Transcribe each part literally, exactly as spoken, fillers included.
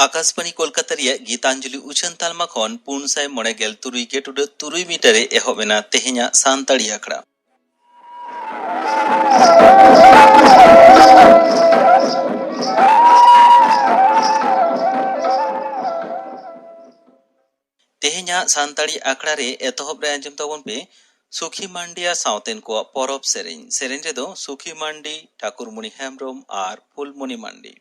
ᱟᱠᱟᱥᱵᱟᱬᱤ ᱠᱳᱞᱠᱟᱛᱟ ᱨᱮᱭᱟᱜ ᱜᱤᱛᱟᱧᱡᱚᱞᱤ ᱩᱪᱷᱟᱹᱱ ᱛᱟᱞᱢᱟ ᱠᱷᱚᱱ ᱯᱩᱱ ᱥᱟᱭ ᱢᱚᱬᱮ ᱜᱮᱞ ᱛᱩᱨᱩᱭ ᱜᱮ ᱴᱩᱰᱟᱹᱜ ᱛᱩᱨᱩᱭ ᱢᱤᱴᱟᱨ ᱨᱮ ᱮᱦᱚᱵ ᱮᱱᱟ ᱛᱮᱦᱮᱧᱟᱜ ᱥᱟᱱᱛᱟᱲᱤ ᱟᱠᱷᱲᱟ᱾ ᱛᱮᱦᱮᱧᱟᱜ ᱥᱟᱱᱛᱟᱲᱤ ᱟᱠᱷᱲᱟ ᱨᱮ ᱮᱛᱚᱦᱚᱵ ᱨᱮ ᱟᱸᱡᱚᱢ ᱛᱟᱵᱚᱱ ᱯᱮ ᱥᱩᱠᱷᱤ ᱢᱟᱱᱰᱤᱭᱟ ᱥᱟᱶᱛᱮᱱ ᱠᱚᱣᱟᱜ ᱯᱚᱨᱚᱵᱽ ᱥᱮᱨᱮᱧ᱾ ᱥᱮᱨᱮᱧ ᱨᱮᱫᱚ ᱥᱩᱠᱷᱤ ᱢᱟᱱᱰᱤ, ᱴᱷᱟᱠᱩᱨᱢᱩᱱᱤ ᱦᱮᱢᱵᱽᱨᱚᱢ ᱟᱨ ᱯᱷᱩᱞᱢᱩᱱᱤ ᱢᱟᱱᱰᱤ᱾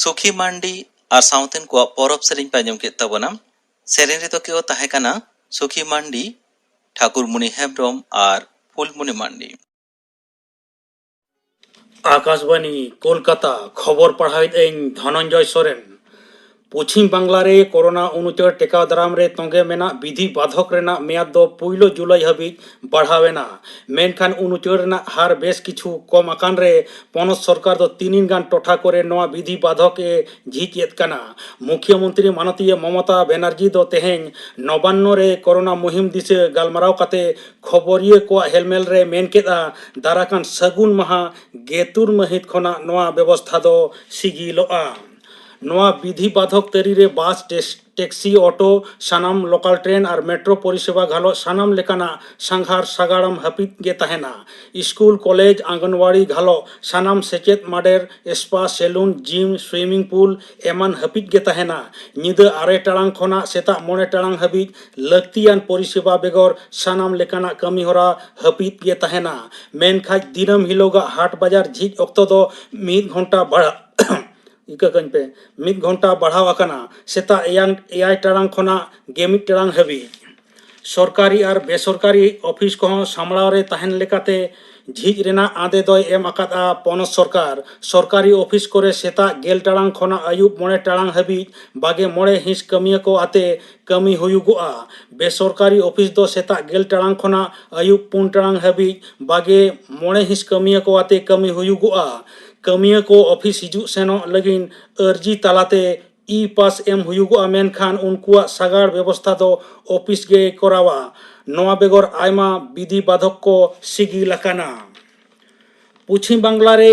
ᱥᱩᱠᱷᱤ ᱢᱟᱱᱰᱤ ᱟᱨ ᱥᱟᱶᱛᱮᱱ ᱠᱚᱣᱟᱜ ᱯᱚᱨᱚᱵᱽ ᱥᱮᱨᱮᱧ ᱯᱮ ᱟᱸᱡᱚᱢ ᱠᱮᱫ ᱛᱟᱵᱚᱱᱟ᱾ ᱥᱮᱨᱮᱧ ᱨᱮᱫᱚ ᱠᱚ ᱛᱟᱦᱮᱸ ᱠᱟᱱᱟ ᱥᱩᱠᱷᱤ ᱢᱟᱱᱰᱤ, ᱴᱷᱟᱠᱩᱨᱢᱩᱱᱤ ᱦᱮᱢᱵᱽᱨᱚᱢ ᱟᱨ ᱯᱷᱩᱞᱢᱩᱱᱤ ᱢᱟᱱᱰᱤ᱾ ᱟᱠᱟᱥᱵᱟᱱᱤ ᱠᱳᱞᱠᱟᱛᱟ, ᱠᱷᱚᱵᱚᱨ ᱯᱟᱲᱦᱟᱣᱮᱫ ᱟᱹᱧ ᱫᱷᱚᱱᱚᱱᱡᱚᱭ ᱥᱚᱨᱮᱱ᱾ ᱯᱚᱪᱷᱤᱢ ᱵᱟᱝᱞᱟ ᱨᱮ ᱠᱳᱨᱳᱱᱟ ᱩᱱᱩᱪᱟᱹᱲ ᱴᱮᱠᱟᱣ ᱫᱟᱨᱟᱢ ᱨᱮ ᱛᱚᱸᱜᱮ ᱢᱮᱱᱟᱜ ᱵᱤᱫᱷᱤ ᱵᱟᱫᱷᱚᱠ ᱨᱮᱱᱟᱜ ᱢᱮᱭᱟᱫ ᱫᱚ ᱯᱩᱭᱞᱩ ᱡᱩᱞᱟᱭ ᱦᱟᱹᱵᱤᱡ ᱵᱟᱲᱦᱟᱣ ᱮᱱᱟ᱾ ᱢᱮᱱᱠᱷᱟᱱ ᱩᱱᱩᱪᱟᱹᱲ ᱨᱮᱱᱟᱜ ᱦᱟᱨ ᱵᱮᱥ ᱠᱤᱪᱷᱩ ᱠᱚᱢ ᱟᱠᱟᱱ ᱨᱮ ᱯᱚᱱᱚᱛ ᱥᱚᱨᱠᱟᱨ ᱫᱚ ᱛᱤᱱᱤᱱ ᱜᱟᱱ ᱴᱚᱴᱷᱟ ᱠᱚᱨᱮ ᱱᱚᱣᱟ ᱵᱤᱫᱷᱤ ᱵᱟᱫᱷᱚᱠ ᱮ ᱡᱷᱤᱡ ᱮᱫ ᱠᱟᱱᱟ᱾ ᱢᱩᱠᱷᱭᱚ ᱢᱚᱱᱛᱨᱤ ᱢᱟᱱᱚᱛᱤᱭᱟᱹ ᱢᱚᱢᱚᱛᱟ ᱵᱮᱱᱟᱨᱡᱤ ᱫᱚ ᱛᱮᱦᱮᱧ ᱱᱚᱵᱟᱱᱱᱚ ᱨᱮ ᱠᱳᱨᱳᱱᱟ ᱢᱩᱦᱤᱢ ᱫᱤᱥᱟᱹ ᱜᱟᱞᱢᱟᱨᱟᱣ ᱠᱟᱛᱮ ᱠᱷᱚᱵᱚᱨᱤᱭᱟᱹ ᱠᱚᱣᱟᱜ ᱦᱮᱞᱢᱮᱞ ᱨᱮ ᱢᱮᱱ ᱠᱮᱫᱼᱟ, ᱫᱟᱨᱟᱠᱟᱱ ᱥᱟᱹᱜᱩᱱ ᱢᱟᱦᱟ ᱜᱮᱛᱩᱨ ᱢᱟᱹᱦᱤᱛ ᱠᱷᱚᱱᱟᱜ ᱱᱚᱣᱟ ᱵᱮᱵᱚᱥᱛᱷᱟ ᱫᱚ ᱥᱤᱜᱤᱞᱚᱜᱼᱟ᱾ ᱱᱚᱣᱟ ᱵᱤᱫᱷᱤ ᱵᱟᱫᱷᱚᱠ ᱛᱟᱹᱨᱤ ᱨᱮ ᱵᱟᱥ, ᱴᱮᱥ-, ᱴᱮᱠᱥᱤ, ᱚᱴᱳ, ᱥᱟᱱᱟᱢ ᱞᱳᱠᱟᱞ ᱴᱨᱮᱱ ᱟᱨ ᱢᱮᱴᱨᱳ ᱯᱚᱨᱤᱥᱮᱵᱟ ᱜᱷᱟᱞᱚᱜ ᱥᱟᱱᱟᱢ ᱞᱮᱠᱟᱱᱟᱜ ᱥᱟᱸᱜᱷᱟᱨ ᱥᱟᱜᱟᱲᱚᱢ ᱦᱟᱹᱯᱤᱫ ᱜᱮ ᱛᱟᱦᱮᱱᱟ᱾ ᱥᱠᱩᱞ, ᱠᱚᱞᱮᱡᱽ, ᱟᱸᱜᱟᱱᱣᱟᱲᱤ ᱜᱷᱟᱞᱚᱜ ᱥᱟᱱᱟᱢ ᱥᱮᱪᱮᱫ ᱢᱟᱰᱮᱨ, spa, salon, gym, swimming pool ᱮᱢᱟᱱ ᱦᱟᱹᱯᱤᱫ ᱜᱮ ᱛᱟᱦᱮᱱᱟ᱾ ᱧᱤᱫᱟᱹ ᱟᱨᱮ ᱴᱟᱲᱟᱝ ᱠᱷᱚᱱᱟᱜ ᱥᱮᱛᱟᱜ ᱢᱚᱬᱮ ᱴᱟᱲᱟᱝ ᱦᱟᱹᱵᱤᱡ ᱞᱟᱹᱠᱛᱤᱭᱟᱱ ᱯᱚᱨᱤᱥᱮᱵᱟ ᱵᱮᱜᱚᱨ ᱥᱟᱱᱟᱢ ᱞᱮᱠᱟᱱᱟᱜ ᱠᱟᱹᱢᱤᱦᱚᱨᱟ ᱦᱟᱹᱯᱤᱫ ᱜᱮ ᱛᱟᱦᱮᱱᱟ᱾ ᱢᱮᱱᱠᱷᱟᱱ ᱫᱤᱱᱟᱹᱢ ᱦᱤᱞᱳᱜᱟᱜ ᱦᱟᱴ ᱵᱟᱡᱟᱨ ᱡᱷᱤᱡ ᱚᱠᱛᱚ ᱫᱚ ᱢᱤᱫ ᱜᱷᱚᱱᱴᱟ ᱵᱟᱲᱦᱟᱣ, ᱤᱠᱟᱹ ᱠᱟᱹᱧ ᱯᱮ, ᱢᱤᱫ ᱜᱷᱚᱱᱴᱟ ᱵᱟᱲᱦᱟᱣ ᱟᱠᱟᱱᱟ, ᱥᱮᱛᱟᱜ ᱮᱭᱟᱝ ᱮᱭᱟᱭ ᱴᱟᱲᱟᱝ ᱠᱷᱚᱱᱟᱜ ᱜᱮ ᱢᱤᱫ ᱴᱟᱲᱟᱝ ᱦᱟᱹᱵᱤᱡ᱾ ᱥᱚᱨᱠᱟᱨᱤ ᱟᱨ ᱵᱮᱥᱚᱨᱠᱟᱨᱤ ᱚᱯᱷᱤᱥ ᱠᱚᱦᱚᱸ ᱥᱟᱢᱵᱲᱟᱣ ᱨᱮ ᱛᱟᱦᱮᱱ ᱞᱮᱠᱟᱛᱮ ᱡᱷᱤᱡ ᱨᱮᱱᱟᱜ ᱟᱸᱫᱮ ᱫᱚᱭ ᱮᱢ ᱟᱠᱟᱫᱼᱟ ᱯᱚᱱᱚᱛ ᱥᱚᱨᱠᱟᱨ᱾ ᱥᱚᱨᱠᱟᱨᱤ ᱚᱯᱷᱤᱥ ᱠᱚᱨᱮ ᱥᱮᱛᱟᱜ ᱜᱮᱞ ᱴᱟᱲᱟᱝ ᱠᱷᱚᱱᱟᱜ ᱟᱹᱭᱩᱵ ᱢᱚᱬᱮ ᱴᱟᱲᱟᱝ ᱦᱟᱹᱵᱤᱡ ᱵᱟᱜᱮ ᱢᱚᱬᱮ ᱦᱤᱸᱥ ᱠᱟᱹᱢᱤᱭᱟᱹ ᱠᱚ ᱟᱛᱮ ᱠᱟᱹᱢᱤ ᱦᱩᱭᱩᱜᱚᱜᱼᱟ᱾ ᱵᱮᱥᱚᱨᱠᱟᱨᱤ ᱚᱯᱷᱤᱥ ᱫᱚ ᱥᱮᱛᱟᱜ ᱜᱮᱞ ᱴᱟᱲᱟᱝ ᱠᱷᱚᱱᱟᱜ ᱟᱹᱭᱩᱵ ᱯᱩᱱ ᱴᱟᱲᱟᱝ ᱦᱟᱹᱵᱤᱡ ᱵᱟᱜᱮ ᱢᱚᱬᱮ ᱦᱤᱸᱥ ᱠᱟᱹᱢᱤᱭᱟᱹ ᱠᱚ ᱟᱛᱮ ᱠᱟᱹᱢᱤ ᱦᱩᱭᱩᱜᱚᱜᱼᱟ᱾ ᱠᱟᱹᱢᱤᱭᱟᱹ ᱠᱚ ᱚᱯᱷᱤᱥ ᱦᱤᱡᱩᱜ ᱥᱮᱱᱚᱜ ᱞᱟᱹᱜᱤᱫ ᱟᱹᱨᱡᱤ ᱛᱟᱞᱟᱛᱮ ᱤ ᱯᱟᱥ ᱮᱢ ᱦᱩᱭᱩᱜᱚᱜᱼᱟ, ᱢᱮᱱᱠᱷᱟᱱ ᱩᱱᱠᱩᱣᱟᱜ ᱥᱟᱜᱟᱲ ᱵᱮᱵᱚᱥᱛᱷᱟ ᱫᱚ ᱚᱯᱷᱤᱥ ᱜᱮ ᱠᱚᱨᱟᱣᱟ᱾ ᱱᱚᱣᱟ ᱵᱮᱜᱚᱨ ᱟᱭᱢᱟ ᱵᱤᱫᱷᱤ ᱵᱟᱫᱷᱚᱠ ᱠᱚ ᱥᱤᱜᱤᱞ ᱟᱠᱟᱱᱟ᱾ ᱯᱚᱪᱷᱤᱢ ᱵᱟᱝᱞᱟ ᱨᱮ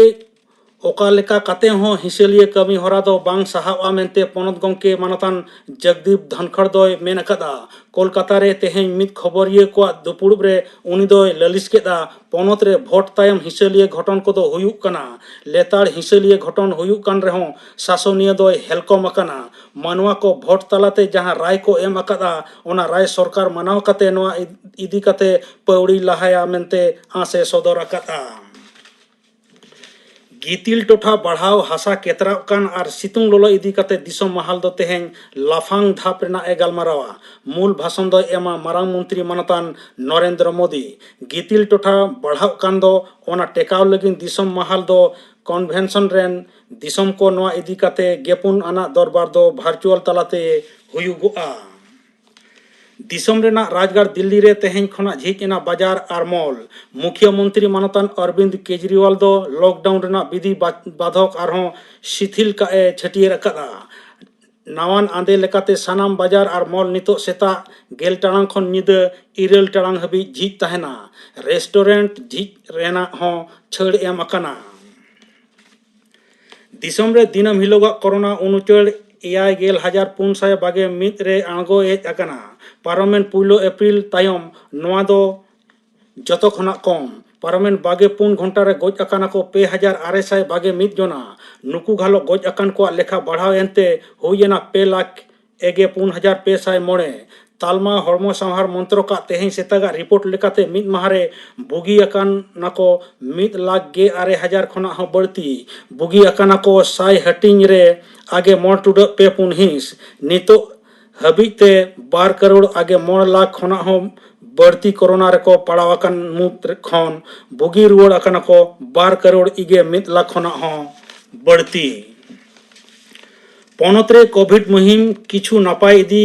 ᱚᱠᱟ ᱞᱮᱠᱟ ᱠᱟᱛᱮ ᱦᱚᱸ ᱦᱤᱥᱟᱹᱞᱤᱭᱟᱹ ᱠᱟᱹᱢᱤ ᱦᱚᱨᱟ ᱫᱚ ᱵᱟᱝ ᱥᱟᱦᱟᱣᱜᱼᱟ ᱢᱮᱱᱛᱮ ᱯᱚᱱᱚᱛ ᱜᱚᱢᱠᱮ ᱢᱟᱱᱚᱛᱟᱱ ᱡᱚᱜᱽᱫᱤᱯ ᱫᱷᱟᱱᱠᱷᱚᱲ ᱫᱚᱭ ᱢᱮᱱ ᱟᱠᱟᱫᱼᱟ᱾ ᱠᱳᱞᱠᱟᱛᱟ ᱨᱮ ᱛᱮᱦᱮᱧ ᱢᱤᱫ ᱠᱷᱚᱵᱚᱨᱤᱭᱟᱹ ᱠᱚᱣᱟᱜ ᱫᱩᱯᱩᱲᱩᱵ ᱨᱮ ᱩᱱᱤ ᱫᱚᱭ ᱞᱟᱹᱞᱤᱥ ᱠᱮᱫᱼᱟ, ᱯᱚᱱᱚᱛ ᱨᱮ ᱵᱷᱳᱴ ᱛᱟᱭᱚᱢ ᱦᱤᱥᱟᱹᱞᱤᱭᱟᱹ ᱜᱷᱚᱴᱚᱱ ᱠᱚᱫᱚ ᱦᱩᱭᱩᱜ ᱠᱟᱱᱟ᱾ ᱞᱮᱛᱟᱲ ᱦᱤᱥᱟᱹᱞᱤᱭᱟᱹ ᱜᱷᱚᱴᱚᱱ ᱦᱩᱭᱩᱜ ᱠᱟᱱ ᱨᱮᱦᱚᱸ ᱥᱟᱥᱚᱱᱤᱭᱟᱹ ᱫᱚᱭ ᱦᱮᱞᱠᱚᱢ ᱟᱠᱟᱱᱟ᱾ ᱢᱟᱱᱣᱟ ᱠᱚ ᱵᱷᱳᱴ ᱛᱟᱞᱟᱛᱮ ᱡᱟᱦᱟᱸ ᱨᱟᱭ ᱠᱚ ᱮᱢ ᱟᱠᱟᱫᱼᱟ, ᱚᱱᱟ ᱨᱟᱭ ᱥᱚᱨᱠᱟᱨ ᱢᱟᱱᱟᱣ ᱠᱟᱛᱮ ᱱᱚᱣᱟ ᱤᱫ-, ᱤᱫᱤ ᱠᱟᱛᱮ ᱯᱟᱹᱣᱲᱤ ᱞᱟᱦᱟᱭᱟ ᱢᱮᱱᱛᱮ ᱟᱸᱥ ᱮ ᱥᱚᱫᱚᱨ ᱟᱠᱟᱫᱼᱟ᱾ ᱜᱤᱛᱤᱞ ᱴᱚᱴᱷᱟ ᱵᱟᱲᱦᱟᱣ, ᱦᱟᱥᱟ ᱠᱮᱛᱨᱟᱣᱜ ᱠᱟᱱ ᱟᱨ ᱥᱤᱛᱩᱝ ᱞᱚᱞᱚ ᱤᱫᱤ ᱠᱟᱛᱮ ᱫᱤᱥᱚᱢ ᱢᱟᱦᱟᱞ ᱫᱚ ᱛᱮᱦᱮᱧ ᱞᱟᱯᱷᱟᱝ ᱫᱷᱟᱯ ᱨᱮᱱᱟᱜ ᱮ ᱜᱟᱞᱢᱟᱨᱟᱣᱟ᱾ ᱢᱩᱞ ᱵᱷᱟᱥᱚᱱ ᱫᱚᱭ ᱮᱢᱟ ᱢᱟᱨᱟᱝ ᱢᱚᱱᱛᱨᱤ ᱢᱟᱱᱚᱛᱟᱱ ᱱᱚᱨᱮᱱᱫᱨᱚ ᱢᱳᱫᱤ᱾ ᱜᱤᱛᱤᱞ ᱴᱚᱴᱷᱟ ᱵᱟᱲᱦᱟᱜ ᱠᱟᱱ ᱫᱚ, ᱚᱱᱟ ᱴᱮᱠᱟᱣ ᱞᱟᱹᱜᱤᱫ ᱫᱤᱥᱚᱢ ᱢᱟᱦᱟᱞ ᱫᱚ ᱠᱚᱱᱵᱷᱮᱱᱥᱚᱱ ᱨᱮᱱ ᱫᱤᱥᱚᱢ ᱠᱚ ᱱᱚᱣᱟ ᱤᱫᱤ ᱠᱟᱛᱮ ᱜᱮᱯᱩᱱ ᱟᱱᱟᱜ ᱫᱚᱨᱵᱟᱨ ᱫᱚ ᱵᱷᱟᱨᱪᱩᱣᱟᱞ ᱛᱟᱞᱟᱛᱮ ᱦᱩᱭᱩᱜᱚᱜᱼᱟ᱾ ᱫᱤᱥᱚᱢ ᱨᱮᱱᱟᱜ ᱨᱟᱡᱽᱜᱟᱲ ᱫᱤᱞᱞᱤ ᱨᱮ ᱛᱮᱦᱮᱧ ᱠᱷᱚᱱᱟᱜ ᱡᱷᱤᱡ ᱮᱱᱟ ᱵᱟᱡᱟᱨ ᱟᱨ ᱢᱚᱞ᱾ ᱢᱩᱠᱷᱭᱟᱹ ᱢᱚᱱᱛᱨᱤ ᱢᱟᱱᱚᱛᱟᱱ ᱚᱨᱵᱤᱱᱫ ᱠᱮᱡᱨᱤᱣᱟᱞ ᱫᱚ ᱞᱚᱠᱰᱟᱣᱩᱱ ᱨᱮᱱᱟᱜ ᱵᱤᱫᱷᱤ ᱵᱟ-, ᱵᱟᱫᱷᱚᱠ ᱟᱨᱦᱚᱸ ᱥᱤᱛᱷᱤᱞ ᱠᱟᱜ ᱮ ᱪᱷᱟᱹᱴᱭᱟᱹᱨ ᱟᱠᱟᱫᱼᱟ᱾ ᱱᱟᱣᱟᱱ ᱟᱸᱫᱮ ᱞᱮᱠᱟᱛᱮ ᱥᱟᱱᱟᱢ ᱵᱟᱡᱟᱨ ᱟᱨ ᱢᱚᱞ ᱱᱤᱛᱚᱜ ᱥᱮᱛᱟᱜ ᱜᱮᱞ ᱴᱟᱲᱟᱝ ᱠᱷᱚᱱ ᱧᱤᱫᱟᱹ ᱤᱨᱟᱹᱞ ᱴᱟᱲᱟᱝ ᱦᱟᱹᱵᱤᱡ ᱡᱷᱤᱡ ᱛᱟᱦᱮᱱᱟ᱾ ᱨᱮᱥᱴᱩᱨᱮᱱᱴ ᱡᱷᱤᱡ ᱨᱮᱱᱟᱜ ᱦᱚᱸ ᱪᱷᱟᱹᱲ ᱮᱢ ᱟᱠᱟᱱᱟ᱾ ᱫᱤᱥᱚᱢ ᱨᱮ ᱫᱤᱱᱟᱹᱢ ᱦᱤᱞᱳᱜᱟᱜ ᱠᱳᱨᱳᱱᱟ ᱩᱱᱩᱪᱟᱹᱲ ᱮᱭᱟᱭ ᱜᱮᱞ ᱦᱟᱡᱟᱨ ᱯᱩᱱ ᱥᱟᱭ ᱵᱟᱜᱮ ᱢᱤᱫ ᱨᱮ ᱟᱬᱜᱚ ᱦᱮᱡ ᱟᱠᱟᱱᱟ᱾ ᱯᱟᱨᱚᱢᱮᱱ ᱯᱩᱭᱞᱩ ᱮᱯᱨᱤᱞ ᱛᱟᱭᱚᱢ ᱱᱚᱣᱟ ᱫᱚ ᱡᱚᱛᱚ ᱠᱷᱚᱱᱟᱜ ᱠᱚᱢ᱾ ᱯᱟᱨᱚᱢᱮᱱ ᱵᱟᱜᱮ ᱯᱩᱱ ᱜᱷᱚᱱᱴᱟ ᱨᱮ ᱜᱚᱡ ᱟᱠᱟᱱᱟ ᱠᱚ ᱯᱮ ᱦᱟᱡᱟᱨ ᱟᱨᱮ ᱥᱟᱭ ᱵᱟᱜᱮ ᱢᱤᱫ ᱡᱚᱱᱟ᱾ ᱱᱩᱠᱩ ᱜᱷᱟᱞᱚᱜ ᱜᱚᱡ ᱟᱠᱟᱱ ᱠᱚᱣᱟᱜ ᱞᱮᱠᱷᱟ ᱵᱟᱲᱦᱟᱣ ᱮᱱᱛᱮ ᱦᱩᱭ ᱮᱱᱟ ᱯᱮ ᱞᱟᱠᱷ ᱮᱜᱮ ᱯᱩᱱ ᱦᱟᱡᱟᱨ ᱯᱮ ᱥᱟᱭ ᱢᱚᱬᱮ᱾ ᱛᱟᱞᱢᱟ ᱦᱚᱲᱢᱚ ᱥᱟᱶᱦᱟᱨ ᱢᱚᱱᱛᱨᱚᱠᱟᱜ ᱛᱮᱦᱮᱧ ᱥᱮᱛᱟᱜᱟᱜ ᱨᱤᱯᱳᱨᱴ ᱞᱮᱠᱟᱛᱮ ᱢᱤᱫ ᱢᱟᱦᱟ ᱨᱮ ᱵᱩᱜᱤ ᱟᱠᱟᱱᱟ ᱠᱚ ᱢᱤᱫ ᱞᱟᱠᱷ ᱜᱮ ᱟᱨᱮ ᱦᱟᱡᱟᱨ ᱠᱷᱚᱱᱟᱜ ᱦᱚᱸ ᱵᱟᱹᱲᱛᱤ᱾ ᱵᱩᱜᱤ ᱟᱠᱟᱱᱟ ᱠᱚ ᱥᱟᱭ ᱦᱟᱹᱴᱤᱧ ᱨᱮ ᱟᱜᱮ ᱢᱚᱬ ᱴᱩᱰᱟᱹᱜ ᱯᱮ ᱯᱩᱱ ᱦᱤᱸᱥ᱾ ᱱᱤᱛᱚᱜ ᱦᱟᱹᱵᱤᱡ ᱛᱮ ᱵᱟᱨ ᱠᱟᱨᱳᱲ ᱟᱜᱮ ᱢᱚᱬ ᱞᱟᱠᱷ ᱠᱷᱚᱱᱟᱜ ᱦᱚᱸ ᱵᱟᱹᱲᱛᱤ ᱠᱳᱨᱳᱱᱟ ᱨᱮᱠᱚ ᱯᱟᱲᱟᱣ ᱟᱠᱟᱱ ᱢᱩᱫᱽ ᱠᱷᱚᱱ ᱵᱩᱜᱤ ᱨᱩᱣᱟᱹᱲ ᱟᱠᱟᱱᱟ ᱠᱚ ᱵᱟᱨ ᱠᱟᱨᱳᱲ ᱤᱜᱮ ᱢᱤᱫ ᱞᱟᱠᱷ ᱠᱷᱚᱱᱟᱜ ᱦᱚᱸ ᱵᱟᱹᱲᱛᱤ᱾ ᱯᱚᱱᱚᱛ ᱨᱮ ᱠᱳᱵᱷᱤᱰ ᱢᱩᱦᱤᱢ ᱠᱤᱪᱷᱩ ᱱᱟᱯᱟᱭ ᱤᱫᱤ